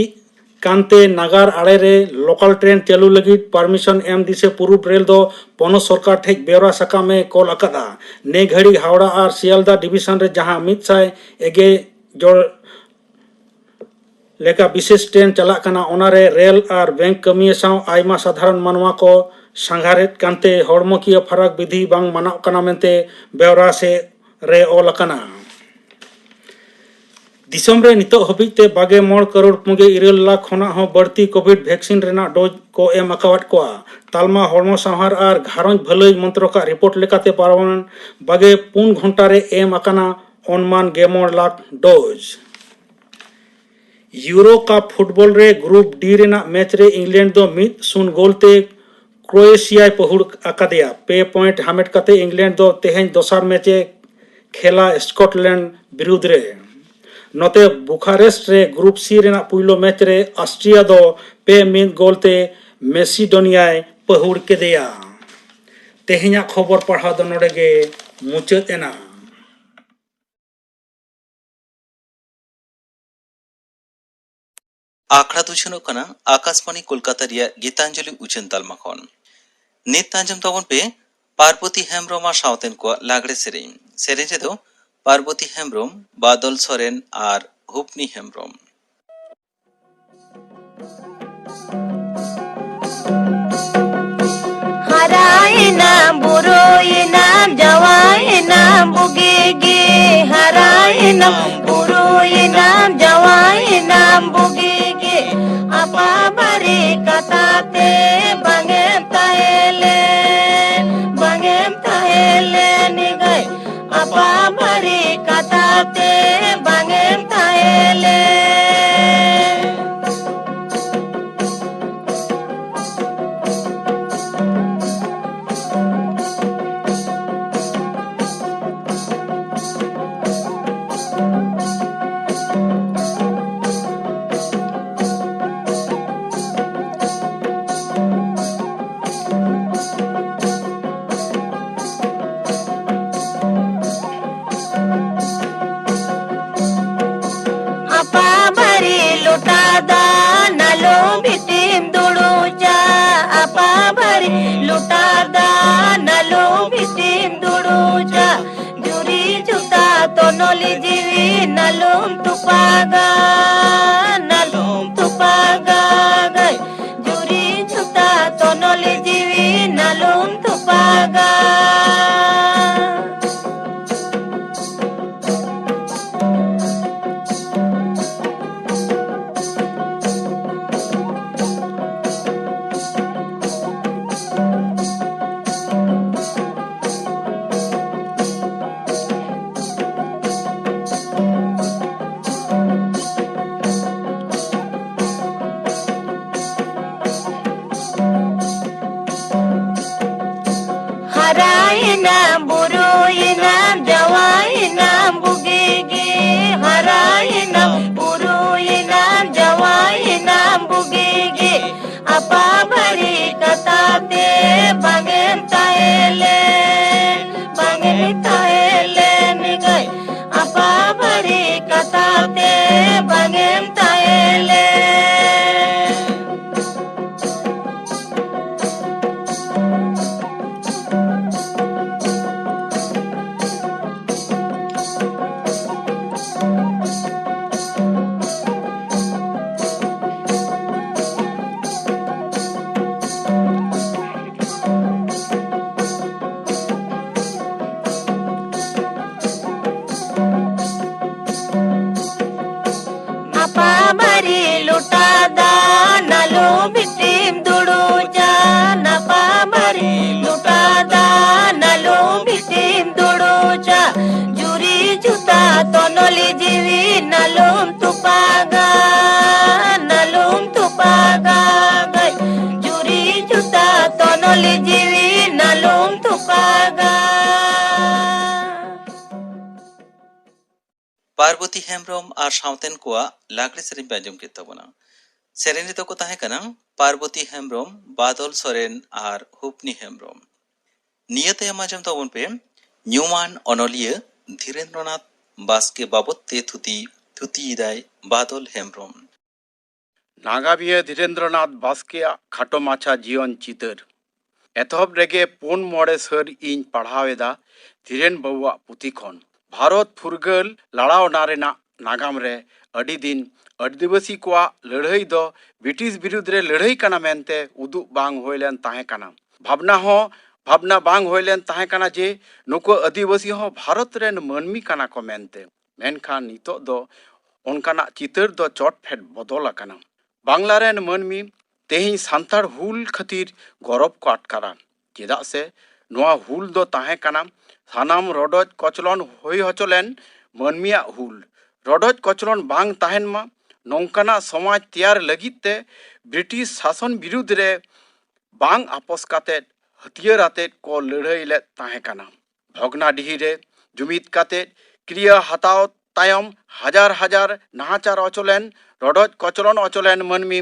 ᱠᱟᱱᱛᱮ ᱱᱟᱜᱟᱨ ᱟᱲᱮ ᱨᱮ ᱞᱳᱠᱟᱞ ᱴᱨᱮᱱ ᱪᱟᱹᱞᱩ ᱞᱟᱹᱜᱤᱫ ᱯᱟᱨᱢᱤᱥᱚᱱ ᱮᱢ ᱫᱤᱥᱟᱹ ᱯᱩᱨᱩᱵ ᱨᱮᱞ ᱫᱚ ᱯᱚᱱᱚᱛ ᱥᱚᱨᱠᱟᱨ ᱴᱷᱮᱱ ᱵᱮᱣᱨᱟ ᱥᱟᱠᱟᱢ ᱮ ᱠᱚᱞ ᱟᱠᱟᱫᱼᱟ᱾ ᱱᱮ ᱜᱷᱟᱹᱲᱤᱡ ᱦᱟᱣᱲᱟ ᱟᱨ ᱥᱤᱭᱟᱞᱫᱟ ᱰᱤᱵᱤᱥᱚᱱ ᱨᱮ ᱡᱟᱦᱟᱸ ᱢᱤᱫ ᱥᱟᱭ ᱮᱜᱮ ᱡᱚᱲ ᱞᱮᱠᱟ ᱵᱤᱥᱮᱥ ᱴᱨᱮᱱ ᱪᱟᱞᱟᱜ ᱠᱟᱱᱟ, ᱚᱱᱟᱨᱮ ᱨᱮᱞ ᱟᱨ ᱵᱮᱝᱠ ᱠᱟᱹᱢᱤᱭᱟᱹ ᱥᱟᱶ ᱟᱭᱢᱟ ᱥᱟᱫᱷᱟᱨᱚᱱ ᱢᱟᱱᱣᱟ ᱠᱚ ᱥᱟᱸᱜᱷᱟᱨᱮᱫ ᱠᱟᱱᱛᱮ ᱦᱚᱲᱢᱚᱠᱤᱭᱟᱹ ᱯᱷᱟᱨᱟᱠ ᱵᱤᱫᱷᱤ ᱵᱟᱝ ᱢᱟᱱᱟᱣ ᱠᱟᱱᱟ ᱢᱮᱱᱛᱮ ᱵᱮᱣᱨᱟ ᱥᱮᱫ ᱨᱮ ᱚᱞ ᱟᱠᱟᱱᱟ᱾ ᱫᱤᱥᱚᱢ ᱨᱮ ᱱᱤᱛᱚᱜ ᱦᱟᱹᱵᱤᱡ ᱛᱮ ᱵᱟᱜᱮ ᱢᱚᱬ ᱠᱟᱨᱳᱲ ᱯᱩᱜᱮ ᱤᱨᱟᱹᱞ ᱞᱟᱠᱷ ᱠᱷᱚᱱᱟᱜ ᱦᱚᱸ ᱵᱟᱹᱲᱛᱤ ᱠᱳᱵᱷᱤᱰ ᱵᱷᱮᱠᱥᱤᱱ ᱨᱮᱱᱟᱜ ᱰᱳᱡᱽ ᱠᱚ ᱮᱢ ᱟᱠᱟᱣᱟᱫ ᱠᱚᱣᱟ᱾ ᱛᱟᱞᱢᱟ ᱦᱚᱲᱢᱚ ᱥᱟᱶᱦᱟᱨ ᱟᱨ ᱜᱷᱟᱨᱚᱸᱡᱽ ᱵᱷᱟᱹᱞᱟᱹᱭ ᱢᱚᱱᱛᱨᱚᱠᱟᱜ ᱨᱤᱯᱳᱨᱴ ᱞᱮᱠᱟᱛᱮ ᱯᱟᱨᱚᱢᱮᱱ ᱵᱟᱜᱮ ᱯᱩᱱ ᱜᱷᱚᱱᱴᱟ ᱨᱮ ᱮᱢ ᱟᱠᱟᱱᱟ ᱚᱱᱢᱟᱱ ᱜᱮ ᱢᱚᱬ ᱞᱟᱠᱷ ᱰᱳᱡᱽ᱾ ᱤᱭᱩᱨᱳ ᱠᱟᱯ ᱯᱷᱩᱴᱵᱚᱞ ᱨᱮ ᱜᱨᱩᱯ ᱰᱤ ᱨᱮᱱᱟᱜ ᱢᱮᱪ ᱨᱮ ᱤᱝᱞᱮᱱᱰ ᱫᱚ ᱢᱤᱫ ᱥᱩᱱ ᱜᱳᱞ ᱛᱮ ᱠᱨᱳᱭᱮᱥᱤᱭᱟᱭ ᱯᱟᱹᱦᱩᱲ ᱟᱠᱟᱫᱮᱭᱟ᱾ ᱯᱮ ᱯᱚᱭᱮᱱᱴ ᱦᱟᱢᱮᱴ ᱠᱟᱛᱮ ᱤᱝᱞᱮᱱᱰ ᱫᱚ ᱛᱮᱦᱮᱧ ᱫᱚᱥᱟᱨ ᱢᱮᱪ ᱮ ᱠᱷᱮᱞᱟ ᱥᱠᱚᱴᱞᱮᱱᱰ ᱵᱤᱨᱩᱫᱷ ᱨᱮ᱾ ᱱᱚᱛᱮ ᱵᱩᱠᱷᱟᱨᱮᱥᱴ ᱨᱮ ᱜᱨᱩᱯ ᱥᱤ ᱨᱮᱱᱟᱜ ᱯᱩᱭᱞᱩ ᱢᱮᱪ ᱨᱮ ᱟᱥᱴᱨᱤᱭᱟ ᱫᱚ ᱯᱮ ᱢᱤᱫ ᱜᱳᱞ ᱛᱮ ᱢᱮᱥᱤᱰᱳᱱᱤᱭᱟᱭ ᱯᱟᱹᱦᱩᱲ ᱠᱮᱫᱮᱭᱟ᱾ ᱛᱮᱦᱮᱧᱟᱜ ᱠᱷᱚᱵᱚᱨ ᱯᱟᱲᱦᱟᱣ ᱫᱚ ᱱᱚᱰᱮ ᱜᱮ ᱢᱩᱪᱟᱹᱫ ᱮᱱᱟ᱾ ᱟᱠᱷᱲᱟ ᱫᱚ ᱩᱪᱷᱟᱹᱱᱚᱜ ᱠᱟᱱᱟ ᱟᱠᱟᱥᱵᱟᱬᱤ ᱠᱳᱞᱠᱟᱛᱟ ᱨᱮᱭᱟᱜ ᱜᱤᱛᱟᱧᱡᱚᱞᱤ ᱩᱪᱷᱟᱹᱱ ᱛᱟᱞᱢᱟ ᱠᱷᱚᱱ᱾ ᱱᱤᱛ ᱟᱸᱡᱚᱢ ᱛᱟᱵᱚᱱ ᱯᱮ ᱯᱟᱨᱵᱚᱛᱤ ᱦᱮᱢᱵᱽᱨᱚᱢ ᱟᱨ ᱥᱟᱶᱛᱮᱱ ᱠᱚᱣᱟᱜ ᱞᱟᱜᱽᱲᱮ ᱥᱮᱨᱮᱧ᱾ ᱥᱮᱨᱮᱧ ᱨᱮᱫᱚ ᱯᱟᱨᱵᱚᱛᱤ ᱦᱮᱢᱵᱽᱨᱚᱢ, ᱵᱟᱫᱚᱞ ᱥᱚᱨᱮᱱ ᱟᱨ ᱦᱩᱯᱱᱤ ᱦᱮᱢᱵᱽᱨᱚᱢ᱾ ᱦᱟᱨᱟᱭᱮᱱᱟᱢ, ᱵᱩᱨᱩᱭᱮᱱᱟᱢ, ᱡᱟᱶᱟᱭᱮᱱᱟᱢ ᱵᱩᱜᱤ ᱜᱮ᱾ ᱦᱟᱨᱟᱭᱮᱱᱟᱢ, ᱵᱩᱨᱩᱭᱮᱱᱟᱢ, ᱡᱟᱶᱟᱭᱮᱱᱟᱢ ᱵᱩᱜᱤ ᱜᱮ᱾ ᱟᱯᱟ ᱵᱟᱨᱮ ᱠᱟᱛᱷᱟ ᱛᱮ ᱵᱟᱝᱮᱢ ᱛᱟᱦᱮᱸ ᱞᱮᱱ, ᱵᱟᱝᱮᱢ ᱛᱟᱦᱮᱸ ᱞᱮᱱ ᱜᱟᱹᱭ᱾ ᱟᱯᱟ ᱵᱟᱨᱮ ᱠᱟᱛᱷᱟ ᱛᱮ ᱵᱟᱝᱮᱢ ᱛᱟᱦᱮᱸ ᱞᱮᱱ᱾ ᱟᱯᱟ ᱵᱟᱨᱮ ᱞᱚᱴᱟ ᱫᱟᱜ ᱱᱟᱞᱚ ᱵᱤᱴᱤᱢ ᱫᱩᱲᱩᱪᱟ᱾ ᱟᱯᱟ ᱵᱟᱨᱮ ᱞᱚᱴᱟ ᱫᱟᱜ ᱱᱟᱞᱚ ᱵᱤᱴᱤᱢ ᱫᱩᱲᱩᱪᱟ᱾ ᱡᱩᱨᱤ ᱡᱩᱛᱟ ᱛᱚᱱᱚᱞᱤ ᱡᱤᱣᱤ ᱱᱟᱞᱚᱢ ᱛᱩᱯᱟᱜᱟ, ᱱᱟᱞᱚᱢ ᱛᱩᱯᱟᱜᱟ ᱜᱟᱹᱭ᱾ ᱡᱩᱨᱤ ᱡᱩᱛᱟ ᱛᱚᱱᱚᱞᱤ ᱡᱤᱣᱤ ᱱᱟᱞᱚᱢ ᱛᱩᱯᱟᱜᱟ᱾ ᱦᱟᱨᱟᱭᱮᱱᱟᱢ, ᱵᱩᱨᱩᱭᱮᱱᱟᱢ, ᱡᱟᱶᱟᱭ ᱟᱯᱟᱵᱟᱹᱲᱤ ᱠᱟᱛᱷᱟ ᱛᱮ ᱵᱟᱝᱮᱢ ᱛᱟᱦᱮᱸ ᱞᱮᱱ, ᱵᱟᱝᱮᱢ ᱛᱟᱦᱮᱸ ᱞᱮᱱ ᱜᱟᱹᱭ᱾ ᱟᱯᱟᱵᱟᱹᱲᱤ ᱠᱟᱛᱷᱟ ᱛᱮ ᱵᱟᱝᱮᱢ ᱛᱟᱦᱮᱸ ᱞᱮᱱ᱾ ᱱᱟᱯᱟ ᱢᱟᱹᱨᱤ ᱞᱚᱴᱟ ᱫᱟᱜ ᱱᱟᱞᱚ ᱵᱤᱴᱤᱢ ᱫᱩᱲᱩᱪᱟ, ᱱᱟᱯᱟ ᱢᱟᱹᱨᱤ ᱞᱚᱴᱟ ᱫᱟᱜ ᱱᱟᱞᱚ ᱵᱤᱴᱤᱢ ᱫᱩᱲᱩᱪᱟ, ᱡᱩᱨᱤ ᱡᱩᱛᱟ ᱛᱚᱱᱚᱞᱤ ᱡᱤᱣᱤ ᱱᱟᱞᱚᱢ ᱛᱩᱯᱟᱜᱟ, ᱱᱟᱞᱚᱢ ᱛᱩᱯᱟᱜᱟ, ᱜᱟᱹᱭ ᱡᱩᱨᱤ ᱡᱩᱛᱟ ᱛᱚᱱᱚᱞᱤ ᱡᱤᱣᱤ ᱱᱟᱞᱚᱢ ᱛᱩᱯᱟᱜᱟ᱾ ᱯᱟᱨᱵᱚᱛᱤ ᱦᱮᱢᱵᱽᱨᱚᱢ ᱟᱨ ᱥᱟᱶᱛᱮᱱ ᱠᱚᱣᱟᱜ ᱞᱟᱜᱽᱲᱮ ᱥᱮᱨᱮᱧ ᱯᱮ ᱟᱸᱡᱚᱢ ᱠᱮᱫ ᱛᱟᱵᱚᱱᱟ᱾ ᱥᱮᱨᱮᱧ ᱨᱮᱫᱚ ᱠᱚ ᱛᱟᱦᱮᱸ ᱠᱟᱱᱟ ᱯᱟᱨᱵᱚᱛᱤ ᱦᱮᱢᱵᱽᱨᱚᱢ, ᱵᱟᱫᱚᱞ ᱥᱚᱨᱮᱱ ᱟᱨ ᱦᱩᱯᱱᱤ ᱦᱮᱢᱵᱽᱨᱚᱢ᱾ ᱱᱤᱭᱟᱹ ᱛᱟᱭᱚᱢ ᱟᱸᱡᱚᱢ ᱛᱟᱵᱚᱱ ᱯᱮ ᱧᱩᱢᱟᱱ ᱚᱱᱚᱞᱤᱭᱟᱹ ᱫᱷᱤᱨᱮᱱᱫᱨᱚᱱᱟᱛᱷ ᱵᱟᱥᱠᱮ ᱵᱟᱵᱚᱫ ᱛᱮ ᱛᱷᱩᱛᱤ, ᱛᱷᱩᱛᱤᱭᱮᱫᱟᱭ ᱵᱟᱫᱚᱞ ᱦᱮᱢᱵᱽᱨᱚᱢ᱾ ᱱᱟᱜᱟᱢᱤᱭᱟᱹ ᱫᱷᱤᱨᱮᱱᱫᱨᱚᱱᱟᱛᱷ ᱵᱟᱥᱠᱮᱭᱟᱜ ᱠᱷᱟᱴᱚ ᱢᱟᱪᱷᱟ ᱡᱤᱭᱚᱱ ᱪᱤᱛᱟᱹᱨ᱾ ᱮᱛᱚᱦᱚᱵ ᱨᱮᱜᱮ ᱯᱩᱱ ᱢᱚᱬᱮ ᱥᱟᱹᱨ ᱤᱧ ᱯᱟᱲᱦᱟᱣ ᱮᱫᱟ ᱫᱷᱤᱨᱮᱱ ᱵᱟᱹᱵᱩᱣᱟᱜ ᱯᱩᱛᱷᱤ ᱠᱷᱚᱱ᱾ ᱵᱷᱟᱨᱚᱛ ᱯᱷᱩᱨᱜᱟᱹᱞ ᱞᱟᱲᱟᱣᱱᱟ ᱨᱮᱱᱟᱜ ᱱᱟᱜᱟᱢ ᱨᱮ ᱟᱹᱰᱤ ᱫᱤᱱ ᱟᱹᱫᱤᱵᱟᱹᱥᱤ ᱠᱚᱣᱟᱜ ᱞᱟᱹᱲᱦᱟᱹᱭ ᱫᱚ ᱵᱨᱤᱴᱤᱥ ᱵᱤᱨᱩᱫᱽ ᱨᱮ ᱞᱟᱹᱲᱦᱟᱹᱭ ᱠᱟᱱᱟ ᱢᱮᱱᱛᱮ ᱩᱫᱩᱜ ᱵᱟᱝ ᱦᱩᱭ ᱞᱮᱱ ᱛᱟᱦᱮᱸ ᱠᱟᱱᱟ᱾ ᱵᱷᱟᱵᱽᱱᱟ ᱦᱚᱸ ᱵᱷᱟᱵᱽᱱᱟ ᱵᱟᱝ ᱦᱩᱭ ᱞᱮᱱ ᱛᱟᱦᱮᱸ ᱠᱟᱱᱟ ᱡᱮ ᱱᱩᱠᱩ ᱟᱹᱫᱤᱵᱟᱹᱥᱤ ᱦᱚᱸ ᱵᱷᱟᱨᱚᱛ ᱨᱮᱱ ᱢᱟᱹᱱᱢᱤ ᱠᱟᱱᱟ ᱠᱚ ᱢᱮᱱᱛᱮ᱾ ᱢᱮᱱᱠᱷᱟᱱ ᱱᱤᱛᱚᱜ ᱫᱚ ᱚᱱᱠᱟᱱᱟᱜ ᱪᱤᱛᱟᱹᱨ ᱫᱚ ᱪᱚᱴ ᱯᱷᱮᱰ ᱵᱚᱫᱚᱞ ᱟᱠᱟᱱᱟ᱾ ᱵᱟᱝᱞᱟ ᱨᱮᱱ ᱢᱟᱹᱱᱢᱤ ᱛᱮᱦᱮᱧ ᱥᱟᱱᱛᱟᱲ ᱦᱩᱞ ᱠᱷᱟᱹᱛᱤᱨ ᱜᱚᱨᱚᱵ ᱠᱚ ᱟᱴᱠᱟᱨᱟ, ᱪᱮᱫᱟᱜ ᱥᱮ ᱱᱚᱣᱟ ᱦᱩᱞ ᱫᱚ ᱛᱟᱦᱮᱸ ᱠᱟᱱᱟ ᱥᱟᱱᱟᱢ ᱨᱚᱰᱚᱡ ᱠᱚᱪᱞᱚᱱ ᱦᱩᱭ ᱦᱚᱪᱚ ᱞᱮᱱ ᱢᱟᱹᱱᱢᱤᱭᱟᱜ ᱦᱩᱞ᱾ ᱨᱚᱰᱚᱡ ᱠᱚᱪᱞᱚᱱ ᱵᱟᱝ ᱛᱟᱦᱮᱱ ᱢᱟ, ᱱᱚᱝᱠᱟᱱᱟᱜ ᱥᱚᱢᱟᱡᱽ ᱛᱮᱭᱟᱨ ᱞᱟᱹᱜᱤᱫ ᱛᱮ ᱵᱨᱤᱴᱤᱥ ᱥᱟᱥᱚᱱ ᱵᱤᱨᱩᱫᱽ ᱨᱮ ᱵᱟᱝ ᱟᱯᱚᱥ ᱠᱟᱛᱮᱫ ᱦᱟᱹᱛᱭᱟᱹᱨ ᱟᱛᱮᱫ ᱠᱚ ᱞᱟᱹᱲᱦᱟᱹᱭ ᱞᱮᱫ ᱛᱟᱦᱮᱸ ᱠᱟᱱᱟ᱾ ᱵᱷᱚᱜᱽᱱᱟᱰᱤᱦᱤ ᱨᱮ ᱡᱩᱢᱤᱫ ᱠᱟᱛᱮᱫ ᱠᱨᱤᱭᱟᱹ ᱦᱟᱛᱟᱣ ᱛᱟᱭᱚᱢ ᱦᱟᱡᱟᱨ ᱦᱟᱡᱟᱨ ᱱᱟᱦᱟᱪᱟᱨ ᱚᱪᱚᱞᱮᱱ, ᱨᱚᱰᱚᱡ ᱠᱚᱪᱞᱚᱱ ᱚᱪᱚᱞᱮᱱ ᱢᱟᱹᱱᱢᱤ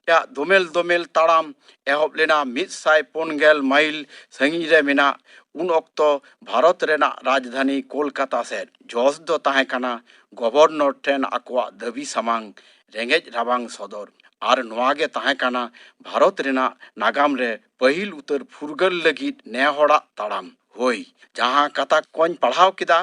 ᱭᱟᱜ ᱫᱳᱢᱮᱞ ᱫᱳᱢᱮᱞ ᱛᱟᱲᱟᱢ ᱮᱦᱚᱵ ᱞᱮᱱᱟ ᱢᱤᱫ ᱥᱟᱭ ᱯᱩᱱ ᱜᱮᱞ ᱢᱟᱭᱤᱞ ᱥᱟᱺᱜᱤᱧ ᱨᱮ ᱢᱮᱱᱟᱜ ᱩᱱ ᱚᱠᱛᱚ ᱵᱷᱟᱨᱚᱛ ᱨᱮᱱᱟᱜ ᱨᱟᱡᱽᱫᱷᱟᱱᱤ ᱠᱳᱞᱠᱟᱛᱟ ᱥᱮᱫ᱾ ᱡᱚᱥ ᱫᱚ ᱛᱟᱦᱮᱸ ᱠᱟᱱᱟ ᱜᱚᱵᱷᱚᱨᱱᱚᱨ ᱴᱷᱮᱱ ᱟᱠᱚᱣᱟᱜ ᱫᱟᱹᱵᱤ ᱥᱟᱢᱟᱝ ᱨᱮᱸᱜᱮᱡ ᱨᱟᱵᱟᱝ ᱥᱚᱫᱚᱨ᱾ ᱟᱨ ᱱᱚᱣᱟ ᱜᱮ ᱛᱟᱦᱮᱸ ᱠᱟᱱᱟ ᱵᱷᱟᱨᱚᱛ ᱨᱮᱱᱟᱜ ᱱᱟᱜᱟᱢ ᱨᱮ ᱯᱟᱹᱦᱤᱞ ᱩᱛᱟᱹᱨ ᱯᱷᱩᱨᱜᱟᱹᱞ ᱞᱟᱹᱜᱤᱫ ᱱᱮ ᱦᱚᱲᱟᱜ ᱛᱟᱲᱟᱢ᱾ ᱦᱳᱭ, ᱡᱟᱦᱟᱸ ᱠᱟᱛᱷᱟ ᱠᱚᱧ ᱯᱟᱲᱦᱟᱣ ᱠᱮᱫᱟ,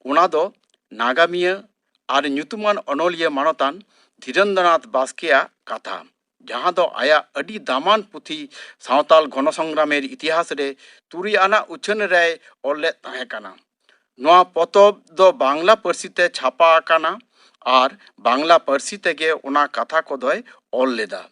ᱚᱱᱟ ᱫᱚ ᱱᱟᱜᱟᱢᱤᱭᱟᱹ ᱟᱨ ᱧᱩᱛᱩᱢᱟᱱ ᱚᱱᱚᱞᱤᱭᱟᱹ ᱢᱟᱱᱚᱛᱟᱱ ᱫᱷᱤᱨᱮᱱᱫᱨᱚᱱᱟᱛᱷ ᱵᱟᱥᱠᱮᱭᱟᱜ ᱠᱟᱛᱷᱟ, ᱡᱟᱦᱟᱸ ᱫᱚ ᱟᱭᱟᱜ ᱟᱹᱰᱤ ᱫᱟᱢᱟᱱ ᱯᱩᱛᱷᱤ ᱥᱟᱶᱛᱟᱞ ᱜᱚᱱᱚ ᱥᱚᱝᱜᱨᱟᱢᱮᱨ ᱤᱛᱤᱦᱟᱥ ᱨᱮ ᱛᱩᱨᱩᱭ ᱟᱱᱟᱜ ᱩᱪᱷᱟᱹᱱ ᱨᱮᱭ ᱚᱞ ᱞᱮᱫ ᱛᱟᱦᱮᱸ ᱠᱟᱱᱟ᱾ ᱱᱚᱣᱟ ᱯᱚᱛᱚᱵ ᱫᱚ ᱵᱟᱝᱞᱟ ᱯᱟᱹᱨᱥᱤ ᱛᱮ ᱪᱷᱟᱯᱟ ᱟᱠᱟᱱᱟ ᱟᱨ ᱵᱟᱝᱞᱟ ᱯᱟᱹᱨᱥᱤ ᱛᱮᱜᱮ ᱚᱱᱟ ᱠᱟᱛᱷᱟ ᱠᱚᱫᱚᱭ ᱚᱞ ᱞᱮᱫᱟ᱾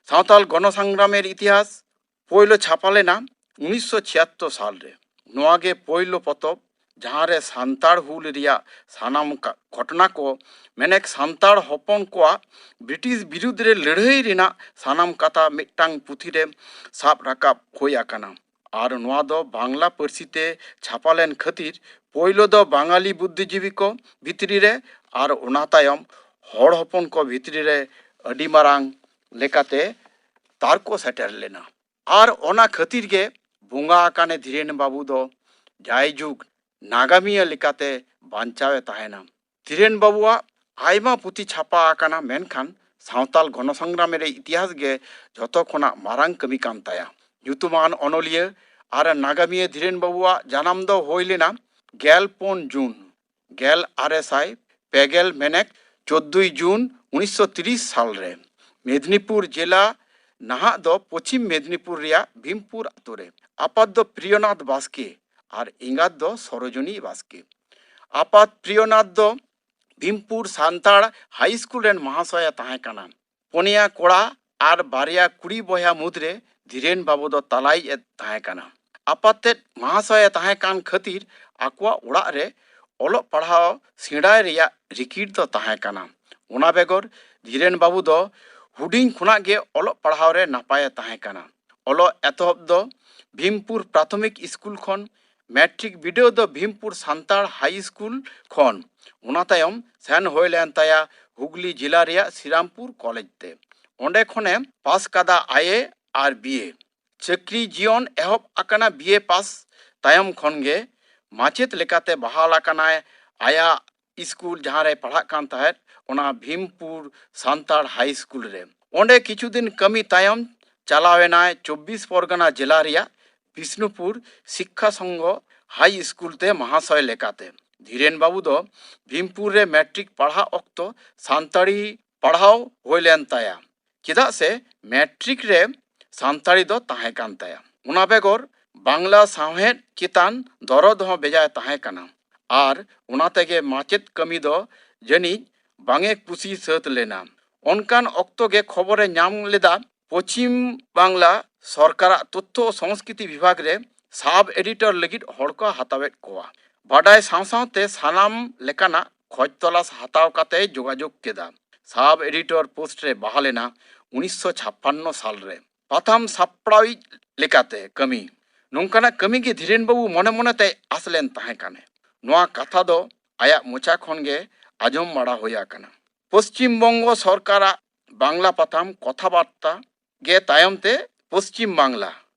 ᱥᱟᱶᱛᱟᱞ ᱜᱚᱱᱚ ᱥᱚᱝᱜᱨᱟᱢᱮᱨ ᱤᱛᱤᱦᱟᱥ ᱯᱳᱭᱞᱳ ᱪᱷᱟᱯᱟ ᱞᱮᱱᱟ ᱩᱱᱤᱥᱥᱚ ᱪᱷᱤᱭᱟᱛᱛᱳᱨ ᱥᱟᱞ ᱨᱮ᱾ ᱱᱚᱣᱟ ᱜᱮ ᱯᱳᱭᱞᱳ ᱯᱚᱛᱚᱵ, ᱡᱟᱦᱟᱸ ᱨᱮ ᱥᱟᱱᱛᱟᱲ ᱦᱩᱞ ᱨᱮᱭᱟᱜ ᱥᱟᱱᱟᱢ ᱠᱟ-, ᱜᱷᱚᱴᱚᱱᱟ ᱠᱚ, ᱢᱮᱱᱮᱠ ᱥᱟᱱᱛᱟᱲ ᱦᱚᱯᱚᱱ ᱠᱚᱣᱟᱜ ᱵᱨᱤᱴᱤᱥ ᱵᱤᱨᱩᱫᱽ ᱨᱮ ᱞᱟᱹᱲᱦᱟᱹᱭ ᱨᱮᱱᱟᱜ ᱥᱟᱱᱟᱢ ᱠᱟᱛᱷᱟ ᱢᱤᱫᱴᱟᱝ ᱯᱩᱛᱷᱤ ᱨᱮ ᱥᱟᱵ ᱨᱟᱠᱟᱵ ᱦᱩᱭ ᱟᱠᱟᱱᱟ᱾ ᱟᱨ ᱱᱚᱣᱟ ᱫᱚ ᱵᱟᱝᱞᱟ ᱯᱟᱹᱨᱥᱤ ᱛᱮ ᱪᱷᱟᱯᱟ ᱞᱮᱱ ᱠᱷᱟᱹᱛᱤᱨ ᱯᱳᱭᱞᱳ ᱫᱚ ᱵᱟᱝᱟᱞᱤ ᱵᱩᱫᱽᱫᱷᱤᱡᱤᱵᱤ ᱠᱚ ᱵᱷᱤᱛᱨᱤ ᱨᱮ ᱟᱨ ᱚᱱᱟ ᱛᱟᱭᱚᱢ ᱦᱚᱲ ᱦᱚᱯᱚᱱ ᱠᱚ ᱵᱷᱤᱛᱨᱤ ᱨᱮ ᱟᱹᱰᱤ ᱢᱟᱨᱟᱝ ᱞᱮᱠᱟᱛᱮ ᱛᱟᱨᱠᱚ ᱥᱮᱴᱮᱨ ᱞᱮᱱᱟ᱾ ᱟᱨ ᱚᱱᱟ ᱠᱷᱟᱹᱛᱤᱨ ᱜᱮ ᱵᱚᱸᱜᱟ ᱟᱠᱟᱱᱮ ᱫᱷᱤᱨᱮᱱ ᱵᱟᱹᱵᱩ ᱫᱚ ᱡᱟᱭᱡᱩᱜᱽ ᱱᱟᱜᱟᱢᱤᱭᱟᱹ ᱞᱮᱠᱟᱛᱮ ᱵᱟᱧᱪᱟᱣᱮ ᱛᱟᱦᱮᱱᱟ᱾ ᱫᱷᱤᱨᱮᱱ ᱵᱟᱹᱵᱩᱣᱟᱜ ᱟᱭᱢᱟ ᱯᱩᱛᱷᱤ ᱪᱷᱟᱯᱟ ᱟᱠᱟᱱᱟ, ᱢᱮᱱᱠᱷᱟᱱ ᱥᱟᱶᱛᱟᱞ ᱜᱚᱱᱚ ᱥᱚᱝᱜᱨᱟᱢ ᱨᱮ ᱤᱛᱤᱦᱟᱥ ᱜᱮ ᱡᱚᱛᱚ ᱠᱷᱚᱱᱟᱜ ᱢᱟᱨᱟᱝ ᱠᱟᱹᱢᱤ ᱠᱟᱱ ᱛᱟᱭᱟ᱾ ᱧᱩᱛᱩᱢᱟᱱ ᱚᱱᱚᱞᱤᱭᱟᱹ ᱟᱨ ᱱᱟᱜᱟᱢᱤᱭᱟᱹ ᱫᱷᱤᱨᱮᱱ ᱵᱟᱹᱵᱩᱣᱟᱜ ᱡᱟᱱᱟᱢ ᱫᱚ ᱦᱩᱭ ᱞᱮᱱᱟ ᱜᱮᱞ ᱯᱩᱱ ᱡᱩᱱ ᱜᱮᱞ ᱟᱨᱮ ᱥᱟᱭ ᱯᱮ ᱜᱮᱞ, ᱢᱮᱱᱮᱠ ᱪᱳᱫᱫᱳᱭ ᱡᱩᱱ ᱩᱱᱤᱥᱥᱚ ᱛᱤᱨᱤᱥ ᱥᱟᱞ ᱨᱮ ᱢᱮᱫᱽᱱᱤᱯᱩᱨ ᱡᱮᱞᱟ, ᱱᱟᱦᱟᱜ ᱫᱚ ᱯᱚᱪᱷᱤᱢ ᱢᱮᱫᱽᱱᱤᱯᱩᱨ ᱨᱮᱭᱟᱜ ᱵᱷᱤᱢᱯᱩᱨ ᱟᱛᱳ ᱨᱮ᱾ ᱟᱯᱟᱛ ᱫᱚ ᱯᱨᱤᱭᱚᱱᱟᱛᱷ ᱵᱟᱥᱠᱮ ᱟᱨ ᱮᱸᱜᱟᱛ ᱫᱚ ᱥᱚᱨᱳᱡᱚᱱᱤ ᱵᱟᱥᱠᱮ᱾ ᱟᱯᱟᱛ ᱯᱨᱤᱭᱚᱱᱟᱛᱷ ᱫᱚ ᱵᱷᱤᱢᱯᱩᱨ ᱥᱟᱱᱛᱟᱲ ᱦᱟᱭ ᱥᱠᱩᱞ ᱨᱮᱱ ᱢᱟᱦᱟᱥᱚᱭ ᱮ ᱛᱟᱦᱮᱸ ᱠᱟᱱᱟ᱾ ᱯᱩᱱᱭᱟ ᱠᱚᱲᱟ ᱟᱨ ᱵᱟᱨᱭᱟ ᱠᱩᱲᱤ ᱵᱚᱭᱦᱟ ᱢᱩᱫᱽᱨᱮ ᱫᱷᱤᱨᱮᱱ ᱵᱟᱹᱵᱩ ᱫᱚ ᱛᱟᱞᱟᱭᱤᱡ ᱮ ᱛᱟᱦᱮᱸ ᱠᱟᱱᱟ᱾ ᱟᱯᱟᱛ ᱛᱮᱫ ᱢᱟᱦᱟᱥᱚᱭ ᱮ ᱛᱟᱦᱮᱸ ᱠᱟᱱ ᱠᱷᱟᱹᱛᱤᱨ ᱟᱠᱚᱣᱟᱜ ᱚᱲᱟᱜ ᱨᱮ ᱚᱞᱚᱜ ᱯᱟᱲᱦᱟᱣ ᱥᱮᱬᱟᱭ ᱨᱮᱭᱟᱜ ᱨᱤᱠᱤᱲ ᱫᱚ ᱛᱟᱦᱮᱸ ᱠᱟᱱᱟ᱾ ᱚᱱᱟ ᱵᱮᱜᱚᱨ ᱫᱷᱤᱨᱮᱱ ᱵᱟᱹᱵᱩ ᱫᱚ ᱦᱩᱰᱤᱧ ᱠᱷᱚᱱᱟᱜ ᱜᱮ ᱚᱞᱚᱜ ᱯᱟᱲᱦᱟᱣ ᱨᱮ ᱱᱟᱯᱟᱭ ᱮ ᱛᱟᱦᱮᱸ ᱠᱟᱱᱟ᱾ ᱚᱞᱚᱜ ᱮᱛᱚᱦᱚᱵ ᱫᱚ ᱵᱷᱤᱢᱯᱩᱨ ᱯᱨᱟᱛᱷᱚᱢᱤᱠ ᱥᱠᱩᱞ ᱠᱷᱚᱱ ᱢᱮᱴᱨᱤᱠ ᱵᱤᱰᱟᱹᱣ ᱫᱚ ᱵᱷᱤᱢᱯᱩᱨ ᱥᱟᱱᱛᱟᱲ ᱦᱟᱭ ᱥᱠᱩᱞ ᱠᱷᱚᱱ, ᱚᱱᱟ ᱛᱟᱭᱚᱢ ᱥᱮᱱ ᱦᱩᱭ ᱞᱮᱱ ᱛᱟᱭᱟ ᱦᱩᱜᱽᱞᱤ ᱡᱮᱞᱟ ᱨᱮᱭᱟᱜ ᱥᱨᱤᱨᱟᱢᱯᱩᱨ ᱠᱚᱞᱮᱡᱽ ᱛᱮ᱾ ᱚᱸᱰᱮ ᱠᱷᱚᱱᱮ ᱯᱟᱥ ᱠᱟᱫᱟ ᱟᱭ ᱮ ᱟᱨ ᱵᱤ ᱮ᱾ ᱪᱟᱹᱠᱨᱤ ᱡᱤᱭᱚᱱ ᱮᱦᱚᱵ ᱟᱠᱟᱱᱟ ᱵᱤ ᱮ ᱯᱟᱥ ᱛᱟᱭᱚᱢ ᱠᱷᱚᱱ ᱜᱮ᱾ ᱢᱟᱪᱮᱫ ᱞᱮᱠᱟᱛᱮ ᱵᱟᱦᱟᱞ ᱟᱠᱟᱱᱟᱭ ᱟᱭᱟᱜ ᱥᱠᱩᱞ ᱡᱟᱦᱟᱸ ᱨᱮᱭ ᱯᱟᱲᱦᱟᱜ ᱠᱟᱱ ᱛᱟᱦᱮᱸᱫ, ᱚᱱᱟ ᱵᱷᱤᱢᱯᱩᱨ ᱥᱟᱱᱛᱟᱲ ᱦᱟᱭ ᱥᱠᱩᱞ ᱨᱮ᱾ ᱚᱸᱰᱮ ᱠᱤᱪᱷᱩ ᱫᱤᱱ ᱠᱟᱹᱢᱤ ᱛᱟᱭᱚᱢ ᱪᱟᱞᱟᱣ ᱮᱱᱟᱭ ᱪᱚᱵᱵᱤᱥ ᱯᱚᱨᱜᱟᱱᱟ ᱡᱮᱞᱟ ᱨᱮᱭᱟᱜ ᱵᱤᱥᱱᱩᱯᱩᱨ ᱥᱤᱠᱠᱷᱟ ᱥᱚᱝᱜᱷᱚ ᱦᱟᱭ ᱥᱠᱩᱞ ᱛᱮ ᱢᱟᱦᱟᱥᱚᱭ ᱞᱮᱠᱟᱛᱮ᱾ ᱫᱷᱤᱨᱮᱱ ᱵᱟᱹᱵᱩ ᱫᱚ ᱵᱷᱤᱢᱯᱩᱨ ᱨᱮ ᱢᱮᱴᱨᱤᱠ ᱯᱟᱲᱦᱟᱜ ᱚᱠᱛᱚ ᱥᱟᱱᱛᱟᱲᱤ ᱯᱟᱲᱦᱟᱣ ᱦᱩᱭ ᱞᱮᱱ ᱛᱟᱭᱟ, ᱪᱮᱫᱟᱜ ᱥᱮ ᱢᱮᱴᱨᱤᱠ ᱨᱮ ᱥᱟᱱᱛᱟᱲᱤ ᱫᱚ ᱛᱟᱦᱮᱸ ᱠᱟᱱ ᱛᱟᱭᱟ᱾ ᱚᱱᱟ ᱵᱮᱜᱚᱨ ᱵᱟᱝᱞᱟ ᱥᱟᱶᱦᱮᱫ ᱪᱮᱛᱟᱱ ᱫᱚᱨᱚᱫ ᱦᱚᱸ ᱵᱮᱡᱟᱭ ᱛᱟᱦᱮᱸ ᱠᱟᱱᱟ, ᱟᱨ ᱚᱱᱟ ᱛᱮᱜᱮ ᱢᱟᱪᱮᱫ ᱠᱟᱹᱢᱤ ᱫᱚ ᱡᱟᱹᱱᱤᱡ ᱵᱟᱝ ᱮ ᱠᱩᱥᱤ ᱥᱟᱹᱛ ᱞᱮᱱᱟ᱾ ᱚᱱᱠᱟᱱ ᱚᱠᱛᱚ ᱜᱮ ᱠᱷᱚᱵᱚᱨᱮ ᱧᱟᱢ ᱞᱮᱫᱟ ᱯᱚᱪᱷᱤᱢ ᱵᱟᱝᱞᱟ ᱥᱚᱨᱠᱟᱨᱟᱜ ᱛᱚᱛᱛᱷᱚ ᱥᱚᱝᱥᱠᱨᱤᱛᱤ ᱵᱤᱵᱷᱟᱜᱽ ᱨᱮ ᱥᱟᱵ ᱮᱰᱤᱴᱚᱨ ᱞᱟᱹᱜᱤᱫ ᱦᱚᱲ ᱠᱚ ᱦᱟᱛᱟᱣᱮᱫ ᱠᱚᱣᱟ᱾ ᱵᱟᱰᱟᱭ ᱥᱟᱶ ᱥᱟᱶᱛᱮ ᱥᱟᱱᱟᱢ ᱞᱮᱠᱟᱱᱟᱜ ᱠᱷᱚᱡᱽ ᱛᱚᱞᱟᱥ ᱦᱟᱛᱟᱣ ᱠᱟᱛᱮᱭ ᱡᱳᱜᱟᱡᱳᱜᱽ ᱠᱮᱫᱟ᱾ ᱥᱟᱵ ᱮᱰᱤᱴᱚᱨ ᱯᱳᱥᱴ ᱨᱮ ᱵᱟᱦᱟᱞ ᱮᱱᱟ ᱩᱱᱤᱥᱥᱚ ᱪᱷᱟᱯᱯᱟᱱᱱᱚ ᱥᱟᱞ ᱨᱮ᱾ ᱯᱟᱛᱷᱟᱢ ᱥᱟᱯᱲᱟᱣᱤᱡ ᱞᱮᱠᱟᱛᱮ ᱠᱟᱹᱢᱤ᱾ ᱱᱚᱝᱠᱟᱱᱟᱜ ᱠᱟᱹᱢᱤ ᱜᱮ ᱫᱷᱤᱨᱮᱱ ᱵᱟᱹᱵᱩ ᱢᱚᱱᱮ ᱢᱚᱱᱮ ᱛᱮᱭ ᱟᱸᱥ ᱞᱮᱱ ᱛᱟᱦᱮᱸ ᱠᱟᱱᱮ᱾ ᱱᱚᱣᱟ ᱠᱟᱛᱷᱟ ᱫᱚ ᱟᱭᱟᱜ ᱢᱚᱪᱟ ᱠᱷᱚᱱ ᱜᱮ ᱟᱸᱡᱚᱢ ᱵᱟᱲᱟ ᱦᱩᱭ ᱟᱠᱟᱱᱟ᱾ ᱯᱚᱥᱪᱤᱢ ᱵᱚᱝᱜᱚ ᱥᱚᱨᱠᱟᱨᱟᱜ ᱵᱟᱝᱞᱟ ᱯᱟᱛᱷᱟᱢ ᱠᱚᱛᱷᱟᱵᱟᱨᱛᱟ ᱜᱮ ᱛᱟᱭᱚᱢ ᱛᱮ ᱯᱚᱥᱪᱤᱢ ᱵᱟᱝᱞᱟ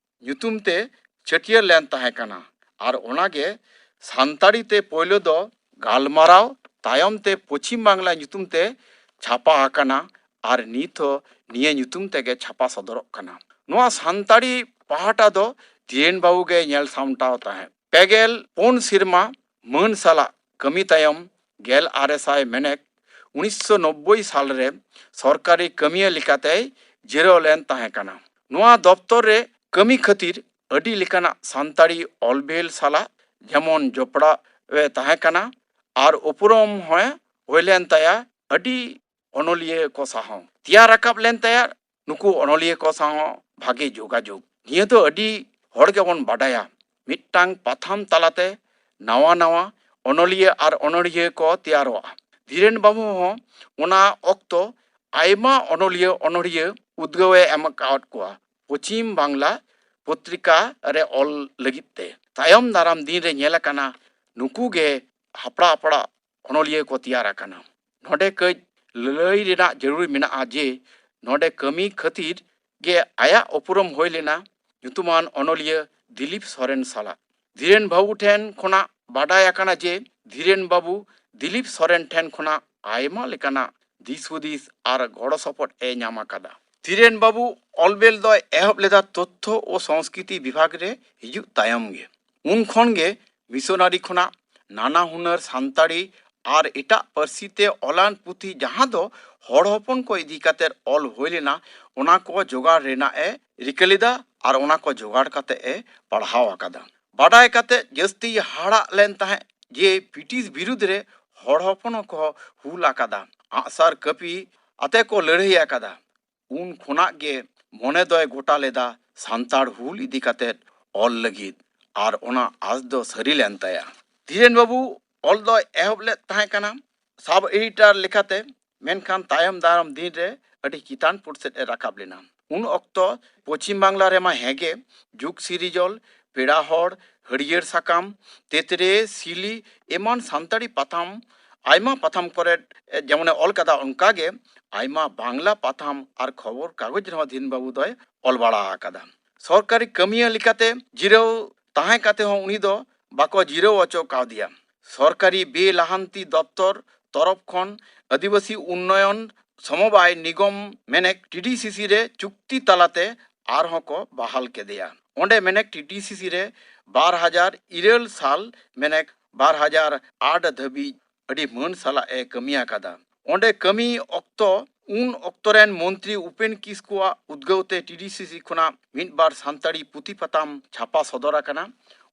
ᱧᱩᱛᱩᱢ ᱛᱮ ᱪᱷᱟᱹᱴᱭᱟᱹᱨ ᱞᱮᱱ ᱛᱟᱦᱮᱸ ᱠᱟᱱᱟ, ᱟᱨ ᱚᱱᱟ ᱜᱮ ᱥᱟᱱᱛᱟᱲᱤ ᱛᱮ ᱯᱳᱭᱞᱳ ᱫᱚ ᱜᱟᱞᱢᱟᱨᱟᱣ, ᱛᱟᱭᱚᱢ ᱛᱮ ᱯᱚᱪᱷᱤᱢ ᱵᱟᱝᱞᱟ ᱧᱩᱛᱩᱢ ᱛᱮ ᱪᱷᱟᱯᱟ ᱟᱠᱟᱱᱟ, ᱟᱨ ᱱᱤᱛ ᱦᱚᱸ ᱱᱤᱭᱟᱹ ᱧᱩᱛᱩᱢ ᱛᱮᱜᱮ ᱪᱷᱟᱯᱟ ᱥᱚᱫᱚᱨᱚᱜ ᱠᱟᱱᱟ᱾ ᱱᱚᱣᱟ ᱥᱟᱱᱛᱟᱲᱤ ᱯᱟᱦᱴᱟ ᱫᱚ ᱫᱷᱤᱨᱮᱱ ᱵᱟᱹᱵᱩ ᱜᱮ ᱧᱮᱞ ᱥᱟᱢᱴᱟᱣ ᱛᱟᱦᱮᱸᱫ᱾ ᱯᱮᱜᱮᱞ ᱯᱩᱱ ᱥᱮᱨᱢᱟ ᱢᱟᱹᱱ ᱥᱟᱞᱟᱜ ᱠᱟᱹᱢᱤ ᱛᱟᱭᱚᱢ, ᱜᱮᱞ ᱟᱨᱮ ᱥᱟᱭ ᱢᱮᱱᱮᱠ ᱩᱱᱤᱥᱥᱚ ᱱᱚᱵᱵᱳᱭ ᱥᱟᱞ ᱨᱮ ᱥᱚᱨᱠᱟᱨᱤ ᱠᱟᱹᱢᱤᱭᱟᱹ ᱞᱮᱠᱟᱛᱮᱭ ᱡᱤᱨᱟᱹᱣ ᱞᱮᱱ ᱛᱟᱦᱮᱸ ᱠᱟᱱᱟ᱾ ᱱᱚᱣᱟ ᱫᱚᱯᱛᱚᱨ ᱨᱮ ᱠᱟᱹᱢᱤ ᱠᱷᱟᱹᱛᱤᱨ ᱟᱹᱰᱤ ᱞᱮᱠᱟᱱᱟᱜ ᱥᱟᱱᱛᱟᱲᱤ ᱚᱞᱵᱮᱞ ᱥᱟᱞᱟᱜ ᱡᱮᱢᱚᱱ ᱡᱚᱯᱲᱟᱣ ᱮ ᱛᱟᱦᱮᱸ ᱠᱟᱱᱟ, ᱟᱨ ᱩᱯᱨᱩᱢ ᱦᱚᱸ ᱦᱩᱭ ᱞᱮᱱ ᱛᱟᱭᱟ ᱟᱹᱰᱤ ᱚᱱᱚᱞᱤᱭᱟᱹ ᱠᱚ ᱥᱟᱶ ᱦᱚᱸ᱾ ᱛᱮᱭᱟᱨ ᱨᱟᱠᱟᱵ ᱞᱮᱱ ᱛᱟᱭᱟ ᱱᱩᱠᱩ ᱚᱱᱚᱞᱤᱭᱟᱹ ᱠᱚ ᱥᱟᱶ ᱦᱚᱸ ᱵᱷᱟᱜᱮ ᱡᱳᱜᱟᱡᱳᱜᱽ᱾ ᱱᱤᱭᱟᱹ ᱫᱚ ᱟᱹᱰᱤ ᱦᱚᱲ ᱜᱮᱵᱚᱱ ᱵᱟᱰᱟᱭᱟ, ᱢᱤᱫᱴᱟᱝ ᱯᱟᱛᱷᱟᱢ ᱛᱟᱞᱟᱛᱮ ᱱᱟᱣᱟ ᱱᱟᱣᱟ ᱚᱱᱚᱞᱤᱭᱟᱹ ᱟᱨ ᱚᱱᱚᱲᱦᱤᱭᱟᱹ ᱠᱚ ᱛᱮᱭᱟᱨᱚᱜᱼᱟ᱾ ᱫᱷᱤᱨᱮᱱ ᱵᱟᱹᱵᱩ ᱦᱚᱸ ᱚᱱᱟ ᱚᱠᱛᱚ ᱟᱭᱢᱟ ᱚᱱᱚᱞᱤᱭᱟᱹ ᱚᱱᱚᱲᱦᱤᱭᱟᱹ ᱩᱫᱽᱜᱟᱹᱣ ᱮ ᱮᱢ ᱟᱠᱟᱫ ᱠᱚᱣᱟ᱾ ᱯᱚᱪᱷᱤᱢ ᱵᱟᱝᱞᱟ ᱯᱚᱛᱨᱤᱠᱟ ᱨᱮ ᱚᱞ ᱞᱟᱹᱜᱤᱫ ᱛᱮ᱾ ᱛᱟᱭᱚᱢ ᱫᱟᱨᱟᱢ ᱫᱤᱱ ᱨᱮ ᱧᱮᱞ ᱟᱠᱟᱱᱟ, ᱱᱩᱠᱩ ᱜᱮ ᱦᱟᱯᱲᱟ ᱦᱟᱯᱲᱟ ᱚᱱᱚᱞᱤᱭᱟᱹ ᱠᱚ ᱛᱮᱭᱟᱨ ᱟᱠᱟᱱᱟ᱾ ᱱᱚᱰᱮ ᱠᱟᱹᱡ ᱞᱟᱹᱞᱟᱹᱭ ᱨᱮᱱᱟᱜ ᱡᱟᱹᱨᱩᱲ ᱢᱮᱱᱟᱜᱼᱟ ᱡᱮ ᱱᱚᱰᱮ ᱠᱟᱹᱢᱤ ᱠᱷᱟᱹᱛᱤᱨ ᱜᱮ ᱟᱭᱟᱜ ᱩᱯᱨᱩᱢ ᱦᱩᱭ ᱞᱮᱱᱟ ᱧᱩᱛᱩᱢᱟᱱ ᱚᱱᱚᱞᱤᱭᱟᱹ ᱫᱤᱞᱤᱯ ᱥᱚᱨᱮᱱ ᱥᱟᱞᱟᱜ᱾ ᱫᱷᱤᱨᱮᱱ ᱵᱟᱹᱵᱩ ᱴᱷᱮᱱ ᱠᱷᱚᱱᱟᱜ ᱵᱟᱰᱟᱭ ᱟᱠᱟᱱᱟ ᱡᱮ ᱫᱷᱤᱨᱮᱱ ᱵᱟᱹᱵᱩ ᱫᱤᱞᱤᱯ ᱥᱚᱨᱮᱱ ᱴᱷᱮᱱ ᱠᱷᱚᱱᱟᱜ ᱟᱭᱢᱟ ᱞᱮᱠᱟᱱᱟᱜ ᱫᱤᱥ ᱦᱩᱫᱤᱥ ᱟᱨ ᱜᱚᱲᱚ ᱥᱚᱯᱚᱦᱚᱫ ᱮ ᱧᱟᱢ ᱟᱠᱟᱫᱟ᱾ ᱫᱷᱤᱨᱮᱱ ᱵᱟᱹᱵᱩ ᱚᱞᱵᱮᱞ ᱫᱚᱭ ᱮᱦᱚᱵ ᱞᱮᱫᱟ ᱛᱚᱛᱛᱷᱚ ᱳ ᱥᱚᱝᱥᱠᱨᱤᱛᱤ ᱵᱤᱵᱷᱟᱜᱽ ᱨᱮ ᱦᱤᱡᱩᱜ ᱛᱟᱭᱚᱢ ᱜᱮ᱾ ᱩᱱ ᱠᱷᱚᱱ ᱜᱮ ᱢᱤᱥᱚᱱᱟᱨᱤ ᱠᱷᱚᱱᱟᱜ ᱱᱟᱱᱟ ᱦᱩᱱᱟᱹᱨ ᱥᱟᱱᱛᱟᱲᱤ ᱟᱨ ᱮᱴᱟᱜ ᱯᱟᱹᱨᱥᱤ ᱛᱮ ᱚᱞᱟᱱ ᱯᱩᱛᱷᱤ ᱡᱟᱦᱟᱸ ᱫᱚ ᱦᱚᱲ ᱦᱚᱯᱚᱱ ᱠᱚ ᱤᱫᱤ ᱠᱟᱛᱮ ᱚᱞ ᱦᱩᱭ ᱞᱮᱱᱟ, ᱚᱱᱟ ᱠᱚ ᱡᱚᱜᱟᱲ ᱨᱮᱱᱟᱜ ᱮ ᱨᱤᱠᱟᱹ ᱞᱮᱫᱟ ᱟᱨ ᱚᱱᱟ ᱠᱚ ᱡᱚᱜᱟᱲ ᱠᱟᱛᱮ ᱮ ᱯᱟᱲᱦᱟᱣ ᱟᱠᱟᱫᱟ᱾ ᱵᱟᱰᱟᱭ ᱠᱟᱛᱮ ᱡᱟᱹᱥᱛᱤ ᱦᱟᱦᱟᱲᱟᱜ ᱞᱮᱱ ᱛᱟᱦᱮᱸᱫ ᱡᱮ ᱵᱨᱤᱴᱤᱥ ᱵᱤᱨᱩᱫᱽ ᱨᱮ ᱦᱚᱲ ᱦᱚᱯᱚᱱ ᱦᱚᱸᱠᱚ ᱦᱩᱞ ᱟᱠᱟᱫᱟ, ᱟᱜᱼᱥᱟᱨ ᱠᱟᱹᱯᱤ ᱟᱛᱮ ᱠᱚ ᱞᱟᱹᱲᱦᱟᱹᱭ ᱟᱠᱟᱫᱟ᱾ ᱩᱱ ᱠᱷᱚᱱᱟᱜ ᱜᱮ ᱢᱚᱱᱮ ᱫᱚᱭ ᱜᱚᱴᱟ ᱞᱮᱫᱟ ᱥᱟᱱᱛᱟᱲ ᱦᱩᱞ ᱤᱫᱤ ᱠᱟᱛᱮ ᱚᱞ ᱞᱟᱹᱜᱤᱫ, ᱟᱨ ᱚᱱᱟ ᱟᱸᱥ ᱫᱚ ᱥᱟᱹᱨᱤ ᱞᱮᱱ ᱛᱟᱭᱟ᱾ ᱫᱷᱤᱨᱮᱱ ᱵᱟᱹᱵᱩ ᱚᱞ ᱫᱚᱭ ᱮᱦᱚᱵ ᱞᱮᱫ ᱛᱟᱦᱮᱸ ᱠᱟᱱᱟ ᱥᱟᱵ ᱮᱰᱤᱴᱚᱨ ᱞᱮᱠᱟᱛᱮ, ᱢᱮᱱᱠᱷᱟᱱ ᱛᱟᱭᱚᱢ ᱫᱟᱨᱟᱢ ᱫᱤᱱ ᱨᱮ ᱟᱹᱰᱤ ᱪᱮᱛᱟᱱ ᱯᱩᱴ ᱥᱮᱫ ᱮ ᱨᱟᱠᱟᱵ ᱞᱮᱱᱟ᱾ ᱩᱱ ᱚᱠᱛᱚ ᱯᱚᱪᱷᱤᱢ ᱵᱟᱝᱞᱟ ᱨᱮᱢᱟ ᱦᱮᱸᱜᱮ ᱡᱩᱜᱽ ᱥᱤᱨᱤᱡᱚᱞ, ᱯᱮᱲᱟ ᱦᱚᱲ, ᱦᱟᱹᱨᱭᱟᱹᱲ ᱥᱟᱠᱟᱢ, ᱛᱮᱛᱨᱮ, ᱥᱤᱞᱤ ᱮᱢᱟᱱ ᱥᱟᱱᱛᱟᱲᱤ ᱯᱟᱛᱷᱟᱢ, ᱟᱭᱢᱟ ᱯᱟᱛᱷᱟᱢ ᱠᱚᱨᱮ ᱡᱮᱢᱚᱱᱮ ᱚᱞ ᱠᱟᱫᱟ, ᱚᱱᱠᱟᱜᱮ ᱟᱭᱢᱟ ᱵᱟᱝᱞᱟ ᱯᱟᱛᱷᱟᱢ ᱟᱨ ᱠᱷᱚᱵᱚᱨ ᱠᱟᱜᱚᱡᱽ ᱨᱮᱦᱚᱸ ᱫᱷᱤᱨᱮᱱ ᱵᱟᱹᱵᱩ ᱫᱚᱭ ᱚᱞ ᱵᱟᱲᱟ ᱟᱠᱟᱫᱟ᱾ ᱥᱚᱨᱠᱟᱨᱤ ᱠᱟᱹᱢᱤᱭᱟᱹ ᱞᱮᱠᱟᱛᱮ ᱡᱤᱨᱟᱹᱣ ᱛᱟᱦᱮᱸ ᱠᱟᱛᱮ ᱦᱚᱸ ᱩᱱᱤ ᱫᱚ ᱵᱟᱠᱚ ᱡᱤᱨᱟᱹᱣ ᱦᱚᱪᱚ ᱠᱟᱣᱫᱮᱭᱟ᱾ ᱥᱚᱨᱠᱟᱨᱤ ᱵᱮᱼᱞᱟᱦᱟᱱᱛᱤ ᱫᱚᱯᱛᱚᱨ ᱛᱚᱨᱚᱯ ᱠᱷᱚᱱ ᱟᱹᱫᱤᱵᱟᱹᱥᱤ ᱩᱱᱱᱚᱭᱚᱱ ᱥᱚᱢᱚᱵᱟᱭ ᱱᱤᱜᱚᱢ, ᱢᱮᱱᱮᱠ, ᱴᱤᱰᱤᱥᱤᱥᱤ ᱨᱮ ᱪᱩᱠᱛᱤ ᱛᱟᱞᱟᱛᱮ ᱟᱨᱦᱚᱸ ᱠᱚ ᱵᱟᱦᱟᱞ ᱠᱮᱫᱮᱭᱟ᱾ ᱚᱸᱰᱮ, ᱢᱮᱱᱮᱠ, ᱴᱤᱰᱤᱥᱤᱥᱤ ᱨᱮ ᱵᱟᱨ ᱦᱟᱡᱟᱨ ᱤᱨᱟᱹᱞ ᱥᱟᱞ, ᱢᱮᱱᱮᱠ, ᱵᱟᱨ ᱦᱟᱡᱟᱨ ᱟᱴ ᱫᱷᱟᱹᱵᱤᱡ ᱟᱹᱰᱤ ᱢᱟᱹᱱ ᱥᱟᱞᱟᱜ ᱮ ᱠᱟᱹᱢᱤ ᱟᱠᱟᱫᱟ᱾ ᱚᱸᱰᱮ ᱠᱟᱹᱢᱤ ᱚᱠᱛᱚ, ᱩᱱ ᱚᱠᱛᱚ ᱨᱮᱱ ᱢᱚᱱᱛᱨᱤ ᱩᱯᱮᱱ ᱠᱤᱥᱠᱩᱣᱟᱜ ᱩᱫᱽᱜᱟᱹᱣ ᱛᱮ ᱴᱤᱰᱤᱥᱤᱥᱤ ᱠᱷᱚᱱᱟᱜ ᱢᱤᱫ ᱵᱟᱨ ᱥᱟᱱᱛᱟᱲᱤ ᱯᱩᱛᱷᱤ ᱯᱟᱛᱟᱢ ᱪᱷᱟᱯᱟ ᱥᱚᱫᱚᱨ ᱟᱠᱟᱱᱟ᱾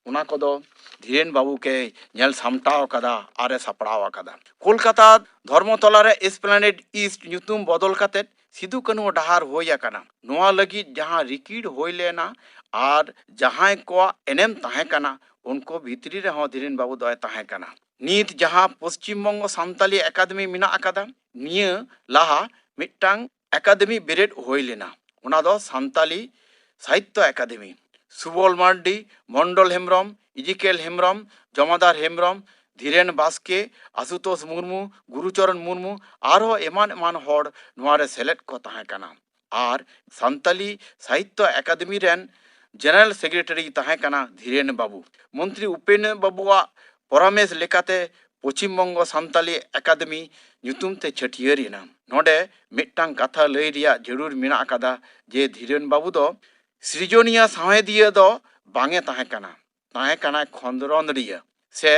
ᱚᱱᱟ ᱠᱚᱫᱚ ᱫᱷᱤᱨᱮᱱ ᱵᱟᱹᱵᱩ ᱜᱮᱭ ᱧᱮᱞ ᱥᱟᱢᱴᱟᱣ ᱟᱠᱟᱫᱟ ᱟᱨ ᱮ ᱥᱟᱯᱲᱟᱣ ᱟᱠᱟᱫᱟ᱾ ᱠᱳᱞᱠᱟᱛᱟ ᱫᱷᱚᱨᱢᱚᱛᱚᱞᱟ ᱨᱮ ᱮᱥᱯᱞᱮᱱᱮᱰ ᱤᱥᱴ ᱧᱩᱛᱩᱢ ᱵᱚᱫᱚᱞ ᱠᱟᱛᱮ ᱥᱤᱫᱩ ᱠᱟᱹᱱᱦᱩ ᱰᱟᱦᱟᱨ ᱦᱩᱭ ᱟᱠᱟᱱᱟ᱾ ᱱᱚᱣᱟ ᱞᱟᱹᱜᱤᱫ ᱡᱟᱦᱟᱸ ᱨᱤᱠᱤᱲ ᱦᱩᱭ ᱞᱮᱱᱟ ᱟᱨ ᱡᱟᱦᱟᱸᱭ ᱠᱚᱣᱟᱜ ᱮᱱᱮᱢ ᱛᱟᱦᱮᱸ ᱠᱟᱱᱟ, ᱩᱱᱠᱩ ᱵᱷᱤᱛᱨᱤ ᱨᱮᱦᱚᱸ ᱫᱷᱤᱨᱮᱱ ᱵᱟᱹᱵᱩ ᱫᱚᱭ ᱛᱟᱦᱮᱸ ᱠᱟᱱᱟ᱾ ᱱᱤᱛ ᱡᱟᱦᱟᱸ ᱯᱚᱥᱪᱤᱢ ᱵᱚᱝᱜᱚ ᱥᱟᱱᱛᱟᱞᱤ ᱮᱠᱟᱰᱮᱢᱤ ᱢᱮᱱᱟᱜ ᱟᱠᱟᱫᱟ, ᱱᱤᱭᱟᱹ ᱞᱟᱦᱟ ᱢᱤᱫᱴᱟᱝ ᱮᱠᱟᱰᱮᱢᱤ ᱵᱮᱨᱮᱫ ᱦᱩᱭ ᱞᱮᱱᱟ, ᱚᱱᱟ ᱫᱚ ᱥᱟᱱᱛᱟᱞᱤ ᱥᱟᱦᱤᱛᱛᱚ ᱮᱠᱟᱰᱮᱢᱤ᱾ ᱥᱩᱵᱚᱞ ᱢᱟᱨᱰᱤ, ᱢᱚᱱᱰᱚᱞ ᱦᱮᱢᱵᱨᱚᱢ, ᱤᱡᱤᱠᱮᱞ ᱦᱮᱢᱵᱨᱚᱢ, ᱡᱚᱢᱟᱫᱟᱨ ᱦᱮᱢᱵᱨᱚᱢ, ᱫᱷᱤᱨᱮᱱ ᱵᱟᱥᱠᱮ, ᱟᱥᱩᱛᱳᱥ ᱢᱩᱨᱢᱩ, ᱜᱩᱨᱩᱪᱚᱨᱚᱱ ᱢᱩᱨᱢᱩ, ᱟᱨᱦᱚᱸ ᱮᱢᱟᱱ ᱮᱢᱟᱱ ᱦᱚᱲ ᱱᱚᱣᱟ ᱨᱮ ᱥᱮᱞᱮᱫ ᱠᱚ ᱛᱟᱦᱮᱸ ᱠᱟᱱᱟ᱾ ᱟᱨ ᱥᱟᱱᱛᱟᱞᱤ ᱥᱟᱦᱤᱛᱛᱚ ᱮᱠᱟᱰᱮᱢᱤ ᱨᱮᱱ ᱡᱮᱱᱟᱨᱮᱞ ᱥᱮᱠᱨᱮᱴᱟᱨᱤ ᱛᱟᱦᱮᱸ ᱠᱟᱱᱟ ᱫᱷᱤᱨᱮᱱ ᱵᱟᱵᱩ᱾ ᱢᱚᱱᱛᱨᱤ ᱩᱯᱮᱱ ᱵᱟᱵᱩᱣᱟᱜ ᱯᱚᱨᱟᱢᱮᱥ ᱞᱮᱠᱟᱛᱮ ᱯᱚᱪᱷᱤᱢ ᱵᱚᱝᱜᱚ ᱥᱟᱱᱛᱟᱞᱤ ᱮᱠᱟᱰᱮᱢᱤ ᱧᱩᱛᱩᱢ ᱛᱮ ᱪᱷᱟᱹᱴᱭᱟᱹᱨ ᱮᱱᱟ᱾ ᱱᱚᱰᱮ ᱢᱤᱫᱴᱟᱝ ᱠᱟᱛᱷᱟ ᱞᱟᱹᱭ ᱨᱮᱭᱟᱜ ᱡᱟᱹᱨᱩᱲ ᱢᱮᱱᱟᱜ ᱟᱠᱟᱫᱟ ᱡᱮ ᱫᱷᱤᱨᱮᱱ ᱵᱟᱵᱩ ᱫᱚ ᱥᱨᱤᱡᱚᱱᱤᱭᱟ ᱥᱟᱶᱦᱮᱫᱤᱭᱟᱹ ᱫᱚ ᱵᱟᱝ ᱮ ᱛᱟᱦᱮᱸ ᱠᱟᱱᱟ, ᱛᱟᱦᱮᱸ ᱠᱟᱱᱟᱭ ᱠᱷᱚᱸᱫᱽᱨᱚᱸᱫᱽᱤᱭᱟᱹ ᱥᱮ